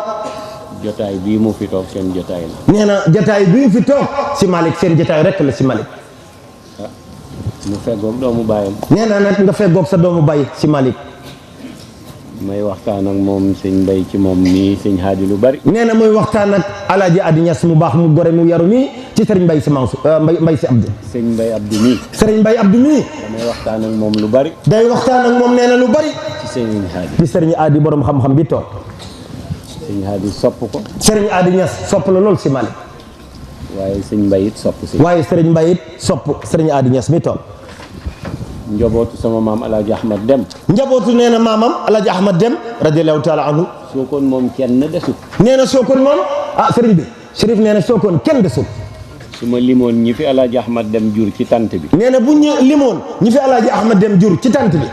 jotaay bii mu fi toog seen jotaay la nee na jotaay bii fi toog si Malick seen jotaay rek la si Malick mu feggoog doomu baayam nee na nag nga feggoog sa doomu baay si Malick may waxtaan ak moom sëñ Mbaye ci moom nii sëñ Haadi lu bari nee na muy waxtaan ak Alaaji Adi Ñas mu baax mu gore mu yaru nii ci Serigne Mbaye Sy Mansour Mbaye Sy Abdou sëñ Mbaye Abdou nii Serigne Mbaye Abdou nii damay waxtaan ak moom lu bari day waxtaan ak moom nee na lu bari ci sëñ Haadi ci Serigne Adi borom xam-xam bi toog sëñ Haadi sopp ko Serigne Adi Ñas sopp la lool si Malick waaye sëñ Mbaye it sopp si waaye Serigne Mbaye it sopp Serigne Adi Ñas mi toog njabootu sama maam Alaaji Ahmad Dem njabootu nee na maamam Alaaji Ahmad Dem radiyallahu taala anhu Sokone moom kenn desut nee na Sokone moom Serigne bi Chérif nee na Sokone kenn desut su ma limoon ñi fi Alaaji Ahmad Dem jur ci tant bi nee na bu ñu limoon ñi fi Alaaji Ahmad Dem jur ci tant bi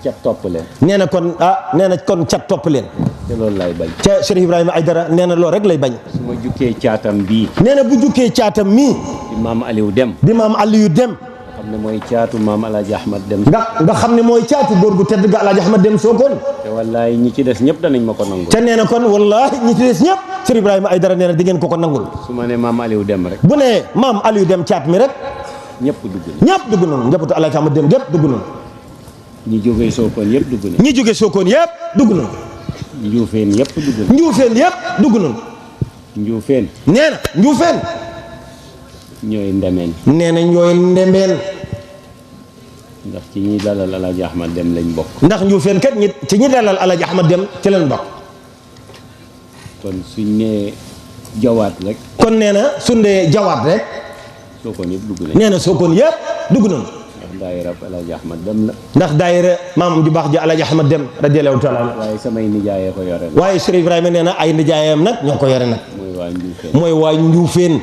cat topp leen nee na kon nee na kon cat topp leen te loolu lay bañ ca Chérif Ibrahima Aïdara nee na loolu rek lay bañ su ma jukkee caatam bii nee na bu jukkee caatam mii di maam Aliou Dem di maam Aliou Dem xam ne mooy caatu maam Alaaji Ahmad Dem nga xam ne mooy caatu góor gu tedd ga Alaaji Ahmad Dem Sokone te wallaay ñi ci des ñëpp danañ ma ko nangul te nee na kon wallahi ñi ci des ñëpp Chérif Ibrahima Aïdara nee na di ngeen ko nangul su ma ne maam Aliou Dem rek bu ne maam Aliou Dem caat mi rek ñëpp dugg na ñëpp dugg noonu njabootu Alaaji Ahmad Dem gépp dugg noonu ñi jógee Sokone yëpp dugg na ñi jóge Sokone yëpp dugg noonu Njuufeen yëpp dugg na Njuufeen yëpp dugg noonu Njuufeen nee na Njuufeen ñooy ndemeen nee na ñooy ndembeen ndax ci ñi dalal Alaaji Ahmad Dem lañ bokk ndax Njuufeen kat ñi ci ñi dalal Alaaji Ahmad Dem ci leen bokk kon suñ nee jawaat rek kon nee na sundee jawaat rek Sokone yëpp dugg nañ nee na Sokone yëpp dugg noonu daayira Alaaji Ahmad dem na. ndax daayira maamam ju baax ji Alaaji Ahmad dem radiyallahu taala anhu. waaye samay nijaayee ko yore nag. waaye Cheikh Ibrahima nee na ay nijaayam nag ñoo ko yore nag. mooy waa Njuufeen.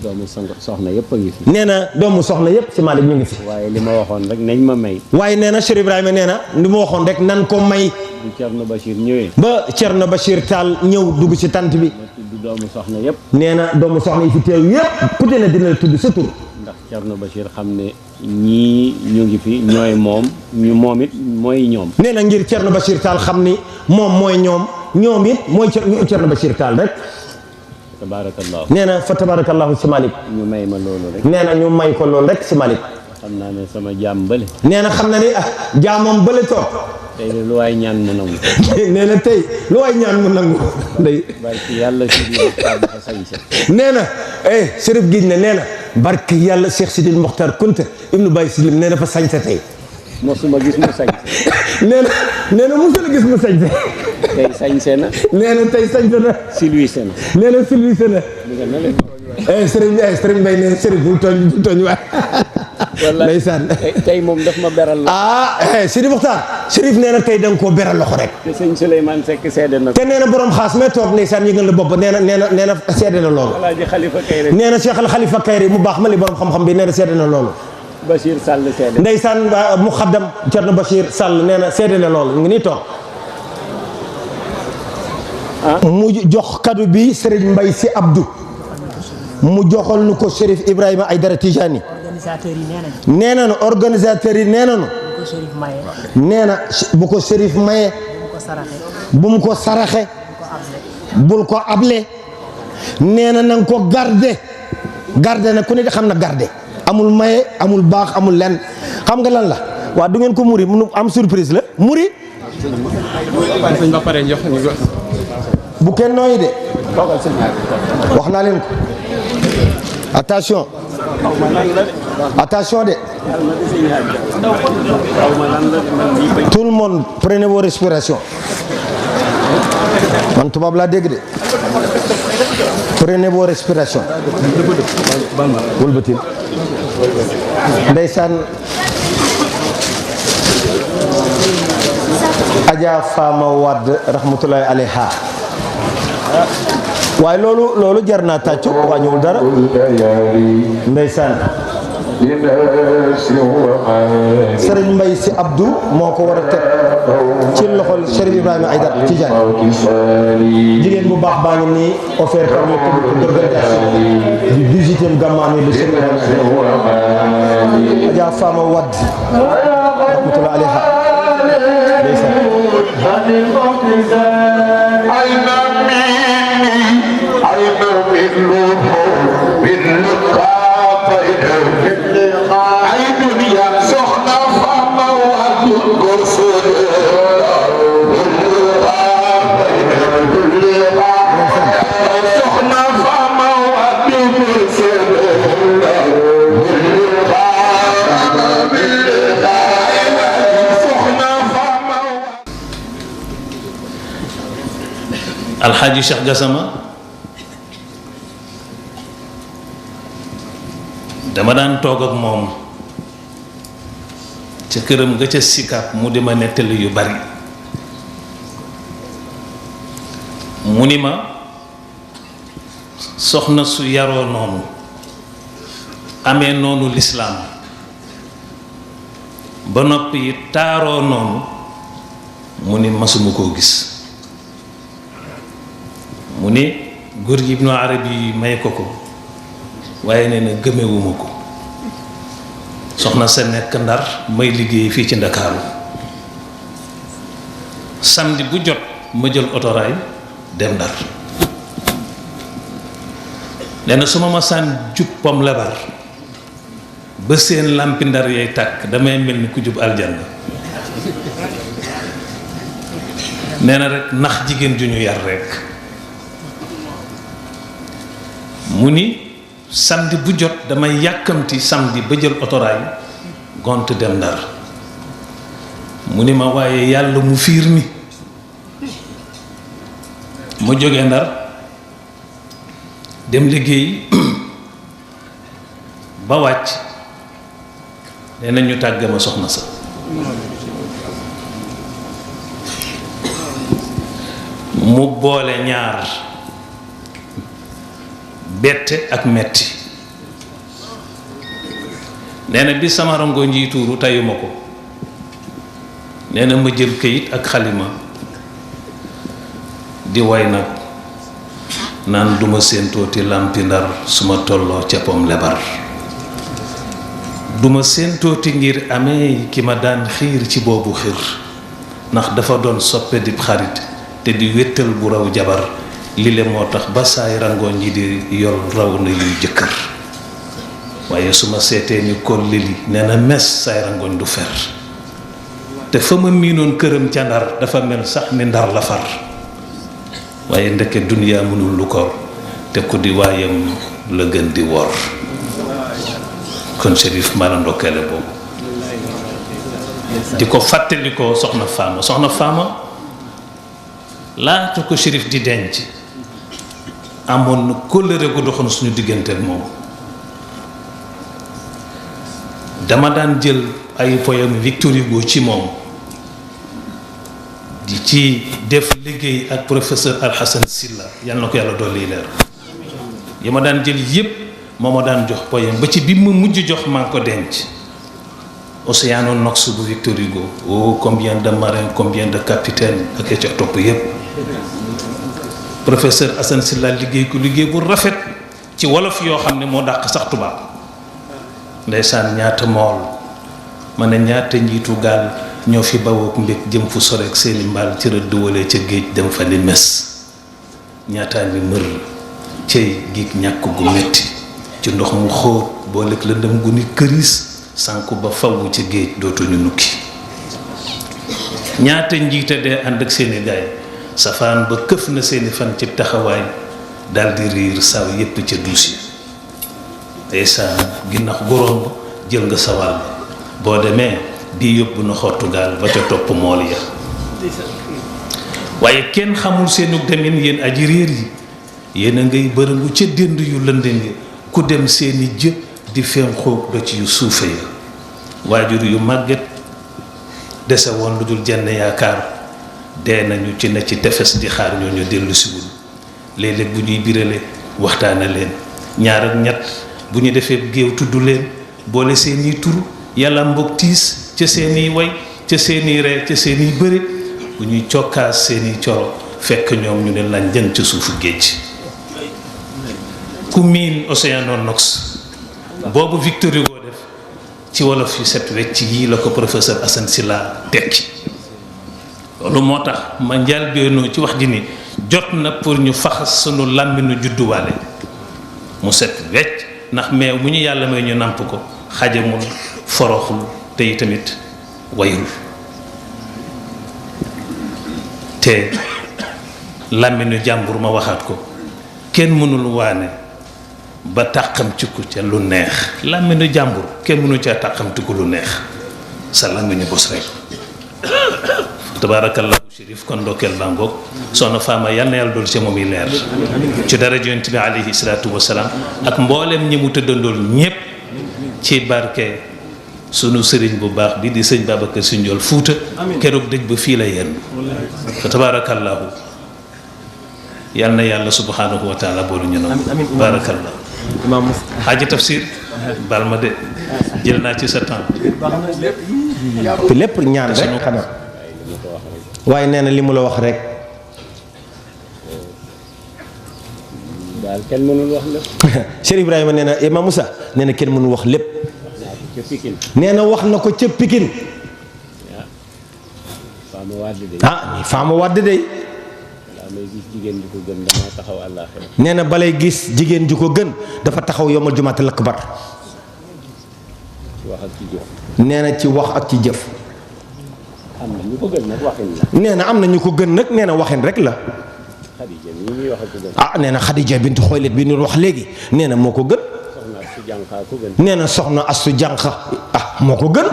doomu soxna yëpp a ngi fi. nee na doomu soxna yëpp si Malick ñu ngi fi. waaye li ma waxoon rek nañ ma may. waaye nee na Cheikh Ibrahima nee na li ma waxoon rek nan ko may. bu Thierno Bachir ñëwee. ba Thierno Bachir Tall ñëw dugg ci tant bi. ma tudd doomu soxna yëpp. nee na doomu soxna yi fi teew yëpp ku ne dina la tudd sa tur. ndax Thierno Bachir xam ne ñii ñu ngi fi ñooy moom moom it mooy ñoom. nee na ngir Thierno Bachir Tall xam ni moom mooy ñoom it mooy Thierno Bachir Tall rek. tabarakallah. nee na fa tabarakallahu si Malick. ñu may ma loolu rek. nee na ñu may ko loolu rek si Malick. xam naa ne sama jaam bële. nee na xam na ni jaamam bële toog. tey de lu waay ñaan mu nangu. nee na tey lu waay ñaan mu nangu. ndey barki yàlla si biir dafa sañse. nee na Chérif Guèye ne nee na barki yàlla Cheikh Sidil Mokhtar Kunta ibnu Baye Silim nee na fa sañse tey. mosuma gis mu sañse. nee na mosul gis mu sañse. tey sañse na. nee na tey sañse na. silwise na. nee na silwise na. Sëriñ Mbaye nee Chérif bul tooñ waay. ndeysaan tey moom daf ma beral loxo. Sidi Mokhtar Chérif nee na tey da nga koo beral loxo rek. te sëñ Souleymane Seck seede na. te nee na borom xaas may toog ndeysaan yëngal la bopp nee na seede na loolu. Alaaji Khalifa Kayre. nee na Cheikh Al Khalifa Kayre mu baax ma li borom xam-xam bi nee na seede na loolu. Bachir Sall seede. ndeysaan mu xaddam Thierno Bachir Sall nee na seede na loolu ngi nii toog. mu jox kadu bi Serigne Mbaye Sy Abdou. mu joxal nu ko Chérif Ibrahima Aïdara Tijani. nee nañu organisateurs yi nee nañu. nee na bu ko Chérif maye. bu mu ko saraxe. bul ko able. nee na nga ko garde na ku ne xam na garde. amul maye amul baax amul lenn xam nga lan la waa du ngeen ko muri mu am surprise la muri. bu kenn nooyi de. wax naa leen ko. attention de. tout le monde prenez vos respirations. man tubaab laa dégg de. prenez vos respirations. wëlbatil. ndeysaan. Adja Fama Wade rahmatullahi alayha. waaye loolu jar naa tàccu wàññiwul dara. ndeysaan. Serigne Mbaye Sy Abdou moo ko war a teg ci loxol Chérif Ibrahima Aïdara Tidiane. jigéen bu baax baa ngi nii offert par le comité d'organisation du 18e Gamou de Chérif Ibrahima. Adja Fama Wade rahmatullahi alayha. ndeysaan. Alxaaji Cheikh Gassama dama daan toog ak moom ca këram nga ca Sicap mu di ma nettali yu bari mu ni ma soxna su yaroo noonu amee noonu lislaam ba noppi taaroo noonu mu ni masuma koo gis mu ne góor gi Ibnu Arabi may ko waaye nee na gëmewuma ko soxna sa nekk Ndar may liggéey fii ci Ndakaaru samedi bu jot ma jël otoraay dem Ndar nee na su ma masaan jub pom lebar ba seen làmpi Ndar yay tàkk damay mel ni ku jub aljanna nee na rek nax jigéen ju ñu yar rek mu ni samedi bu jot damay yàkkamti samedi ba jël otoraay gont dem Ndar mu ni ma waaye yàlla mu fiir mi ma jógee Ndar dem liggéey ba wàcc nee na ñu tàgge ma soxna sa mu boole ñaar bette ak metti nee na bi sama rango nji tuuru tayuma ko nee na ma jël këyit ak xalima di way nag naan duma séentooti làmpi ndar suma tolloo ca pom lebar duma séentooti ngir amee ki ma daan xiir ci boobu xir ndax dafa doon soppe di xarit te di wéttal bu raw jabar lile moo tax ba saay rangoon yi di yor raw na yuy jëkkër waaye su ma seetee ni kon lili nee na mes saay rangoon du fer te fa ma miinoon këram ca ndar dafa mel sax ni ndar la far waaye ndeke duniyaa mënul lu ko te ku di waayam la gën di wor kon Chérif mala ndokkeele boobu di ko fàttali ko soxna Faama laata ko Chérif di denc amoon na kóllëre gu doxoon suñu diggante ak moom dama daan jël ay poème Victor Hugo ci moom di ci def liggéey ak professeur Alhassane Silla yal na ko yàlla dolli leer yi ma daan jël yépp moo ma daan jox poème ba ci bi ma mujj jox maa ngi ko denc Océano Nox bu Victor Hugo oh combien de marins combien de capitaines ak ca topp yépp professeur Assane Silla liggéey ko liggéey bu rafet ci wolof yoo xam ne moo dàq sax tubaab ndeysaan ñaata mool ma ne ñaata njiitu gaal ñoo fi bawook mbég jëm fu sorek seeni mbaal ci rëdd walee ca géej dem fa ni mes ñaataa mi mër cey giig ñàkk gu metti ci ndox mu xóot boo lekk lëndëm gu ni këriis sànku ba fawu ci géej dootuñu nukki ñaata njiite dee ànd ak seeni gaay safaan ba këf na seeni fan ci taxawaay daldi riir saw yépp ca duus yi ndeysaan ginnax góorom jël nga sawal boo demee bii yóbbu na xottu gaal ba ca topp mool ya waaye kenn xamul seenu demin yéen aji réer yi yéen a ngay bërëngu ca dénd yu lëndëm yi ku dem seeni jë di fen xoog do ci yu suufe ya waajur yu màgget dese woon lu dul jenn yaakaar dee nañu ci ne ci tefes di xaar ñoo ñu dellu siwul léeg-léeg bu ñuy birale waxtaane leen ñaar ak ñett bu ñu defee géew tudd leen boole seeni tur yàlla mbokk tiis ca seeni way ca seeni ree ca seeni bëre bu ñuy cokkaas seeni coro fekk ñoom ñu ne lañ jën ca suufu géej ku miin Océano Nox boobu Victor Hugo def ci wolof yu set wecc yii la ko professeur Assane Silla tekki loolu moo tax ma njëlbéenoo ci wax ji ni jot na pour ñu faxas sunu làmminu judduwaale mu set wecc ndax meew mu ñu yàlla may ñu nàmp ko xajamul foroxul te yi tamit wayul te làmminu jàmbur ma waxaat ko kenn mënul waane ba tàqamtiku ca lu neex làmminu jàmbur kenn mënu caa tàqamtiku lu neex sa làmminu bos rek tabaarakallahu Chérif kon ndokkeel bangoog soxna Faama yal na yàlla dool ci moom yi leer ci dara yonent bi alayhi salaatu wasalaam ak mboolem ñi mu tëddandool ñépp ci barke sunu sëriñ bu baax bi di sëñ Babacar Sy Ndiol Fuuta keroog dëj ba fii la yenn fa tabaarakallahu yal na yàlla subhanahu wa taala boolu ñu noonu baarakallahu xaaji tafsir bal ma de jël naa ci sa temps lépp ñaan rek xanaa waaye nee na li mu la wax rek daal kenn mënul wax lépp. Cheikh Ibrahima nee na Imam Moussa nee na kenn mënul wax lépp ca Pikine. nee na wax na ko ca Pikine Fama Wade de. ah Fama Wade de balaa may gis jigéen ju ko gën damaa taxaw àllaaxira. nee na balay gis jigéen ju ko gën dafa taxaw yomal jumaatal akbar ci wax ak ci jëf. nee na ci wax ak ci jëf am na ñu ko gën nag waxin la. nee na am na ñu ko gën nag nee na waxin rek la Xadija ñi ñuy wax ak ko gën. ah nee na Xadija bintu Xuwaylid bi ñu wax léegi nee na moo ko gën soxna su jànqaa ko gën. nee na soxna Astu Jànqa ah moo ko gën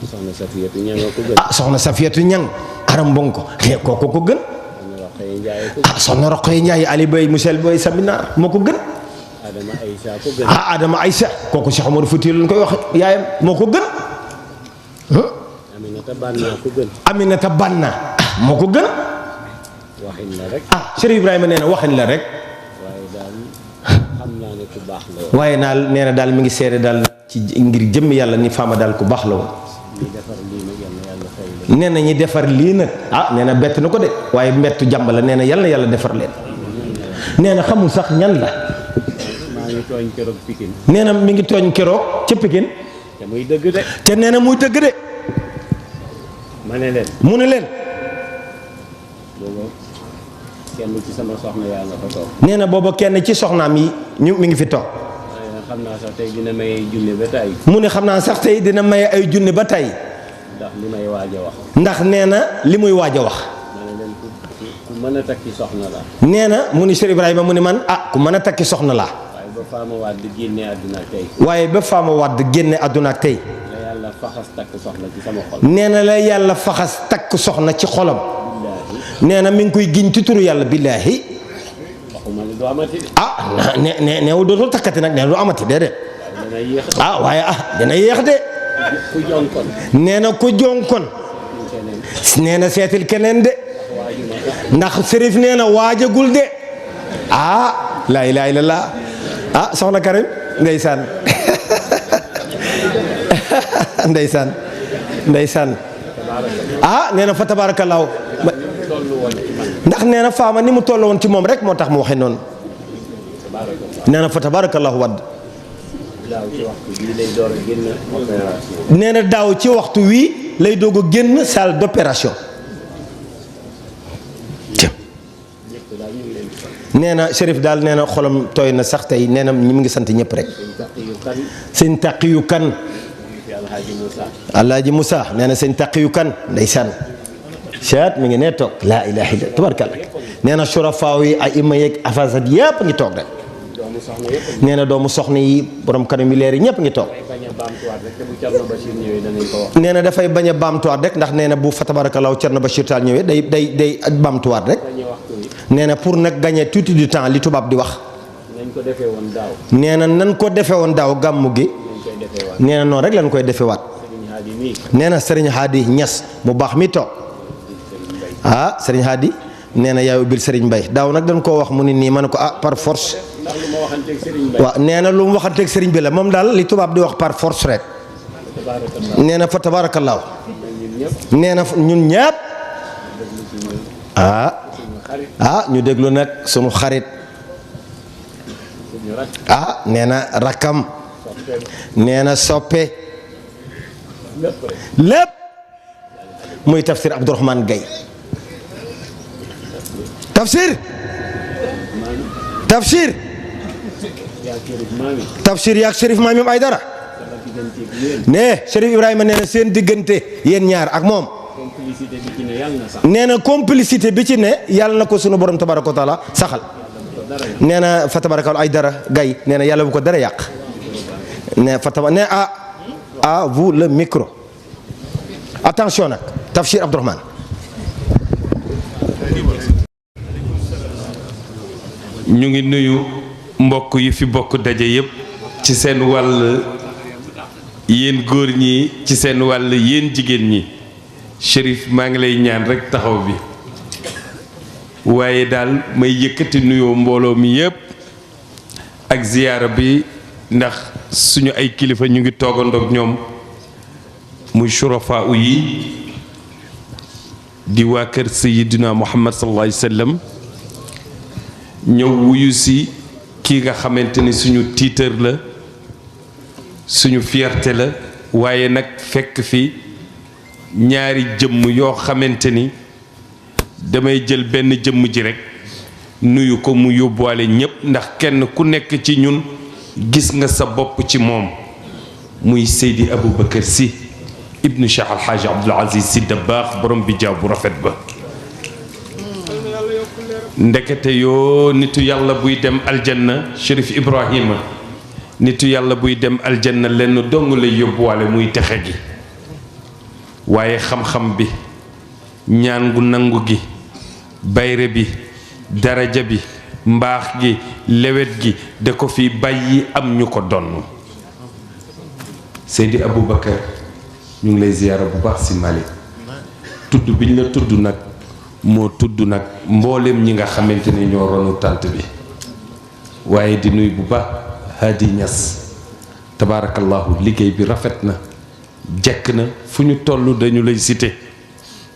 soxna Safiyatu ñanga ko gën. ah soxna Safiyatu Ñang aram bonko kooku ko gën soxna Roqaya Njaay ko ah soxna Roqaya Njaay Ali Bay Musel Bay Sabinaar moo ko gën Adama Aïcha ko gën. ah Adama Aïcha kooku Cheikh Omar Fouti lañ koy wax yaayam moo ko gën. Aminata Banna ko gën. Aminata Banna moo ko gën. waxin la rek. ah Chérif Ibrahima nee na waxin la rek. waaye daal xam naa ne ku baax la woon. waaye naal nee na daal mi ngi seede daal ci ngir jëmm yàlla ni Fama daal ku baax la woon. ñi defar lii nag yal na yàlla fay leen. nee na ñi defar lii nag ah nee na bett na ko de waaye mbettu jàmb la nee na yàlla defar leen. nee na xamul sax ñan la. maa ngi tooñ keroog Pikine. nee na mi ngi tooñ keroog ca Pikine. te muy dëgg de. te nee na muy dëgg de. ma ne leen. mu ne leen. booba kenn ci sama soxna yaa nga fa toog. nee na booba kenn ci soxnaam yi mi ngi fi toog. waaye xam naa sax tey dina may junne ba tey. mu ne xam naa sax tey dina maye ay junne ba tey. ndax li may waaj a wax. ndax nee na li muy waaj a wax. ma ne leen ku mën a takki soxna la. nee na mu ni Cheikh Ibrahima mu ni man ku mën a takki soxna la. waaye ba Fama Wade génne àdduna ak tey. waaye ba Fama Wade génne àdduna ak tey. la yàlla faxas takk soxna ci sama xol. nee na la yàlla faxas takk soxna ci xolam. billaahi. nee na mi ngi koy giñ ci turu yàlla billaahi. waxuma ne du amati de. neew dootul takkati nag nee du amati déedéet. dana yéex. waaye dina yéex de. ku jonkon. nee na ku jonkon. nee na seetil keneen de. ndax Serif nee na waajagul de. laa ilaaha illallaah soxna Karim ndeysaan ndeysaan nee na fa tabaarakallaahu ndax nee na Fama ni mu toll woon ci moom rek moo tax mu waxee noonu. nee na fa tabaarakallaahu Wade. nee na daaw ci waxtu wii lay doog a génn salle d'opération. nee na Chérif daal nee na xolam tooy na sax tey nee na mi ngi sant ñëpp rek. sëñ Taqiyu Kan. Alaaji Moussa nee na sëñ Taqiyu Kan ndeysaan. Cheikh mi ngi nee toog laa ilaaha illa tabarkalla nee na surafaaw yi ay ima yeeg afasat yëpp ngi toog rek. nee na doomu soxna yi borom kanam yi leer yi ñëpp ngi toog. nee na dafay bañ a baamtuwaat rek ndax nee na bu fa tabarakallahu Thierno Bachir Tall ñëwee day baamtuwaat rek. nee na pour nag gagner tuuti du temps li tubaab di wax. nee na nan ko defee woon daaw gàmmu gi. nee na noonu rek lañ koy defewaat. nee na Serigne Hadi Niass mu baax mi toog. Serigne Hadi nee na yaay ubbil Serigne Mbaye daaw nag dañ koo wax mu ni nii ma ne ko par force. waaw nee na lu mu waxanteeg Serigne bi la moom daal li tubaab di wax par force rek. nee na fa tabaarakallaahu. nee na ñun ñëpp. ñu déglu nag sunu xarit. nee na rakkam. nee na soppe. lépp. muy tafsir Abdourahmane Gaye. tafsir yaak Chérif Mamim Aydara. ne Chérif Ibrahima nee na seen diggante yéen ñaar ak moom. nee na complicité bi ci ne yàlla na ko sunu borom tabaraka wa taala saxal. nee na fa tabaraka Aydara Gaye nee na yàlla bu ko dara yàq. ne fa tabaraka ne à vous le micro. attention nag tafsir Abdourahmane. ñu ngi nuyu mbokk yi fi bokk daje yépp ci seen wàll yéen góor ñi ci seen wàll yéen jigéen ñi. Chérif maa ngi lay ñaan rekk taxaw bi waaye daal may yëkkati nuyoo mbooloo mi yépp ak ziyaara bi ndax suñu ay kilifa ñu ngi toogandoog ñoom muy shurafa yi di waa kër Sayyidina Muhammad sallallahu alayhi wa sallam ñëw wuyu si kii nga xamante ni suñu tiitër la suñu fierté la waaye nag fekk fi ñaari jëmm yoo xamante ni damay jël benn jëmm ji rekk nuyu ko mu yóbbuwaale ñépp ndax kenn ku nekk ci ñun gis nga sa bopp ci moom muy Seydi Aboubacar Sy ibnu Cheikh Alxaaji Abdul Aziz Sy Dabakh borom bi jaaw bu rafet ba ndekete yoo nitu yàlla buy dem aljanna Chérif Ibrahima nitu yàlla buy dem aljanna lenn dong lay yóbbuwaale muy texe gi waaye xam-xam bi ñaan gu nangu gi bayre bi daraja bi mbaax gi lewet gi da ko fi bàyyi am ñu ko donn Seydi Aboubacar ñu ngi lay ziyaara bu baax si Malick tudd biñ la tudd nag moo tudd nag mboolem ñi nga xamante ne ñoo ronu tànt bi waaye di nuy bu baax Hadi Niass tabaarakallahu liggéey bi rafet na jekk na fu ñu toll dañu lay cité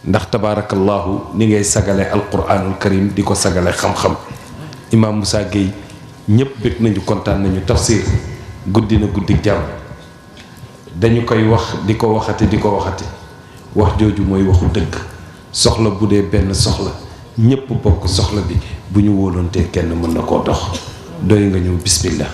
ndax tabaarakallahu ni ngay sagale alquranul karim di ko sagale xam-xam Imam Moussa Gueye ñëpp bëgg nañu kontaan nañu tafsir guddi na guddi jàmm dañu koy wax di ko waxati di ko waxati wax jooju mooy waxu dëgg soxla bu dee benn soxla ñëpp bokk soxla bi bu ñu wóoloontee kenn mën na koo dox doy nga ñëw bismillah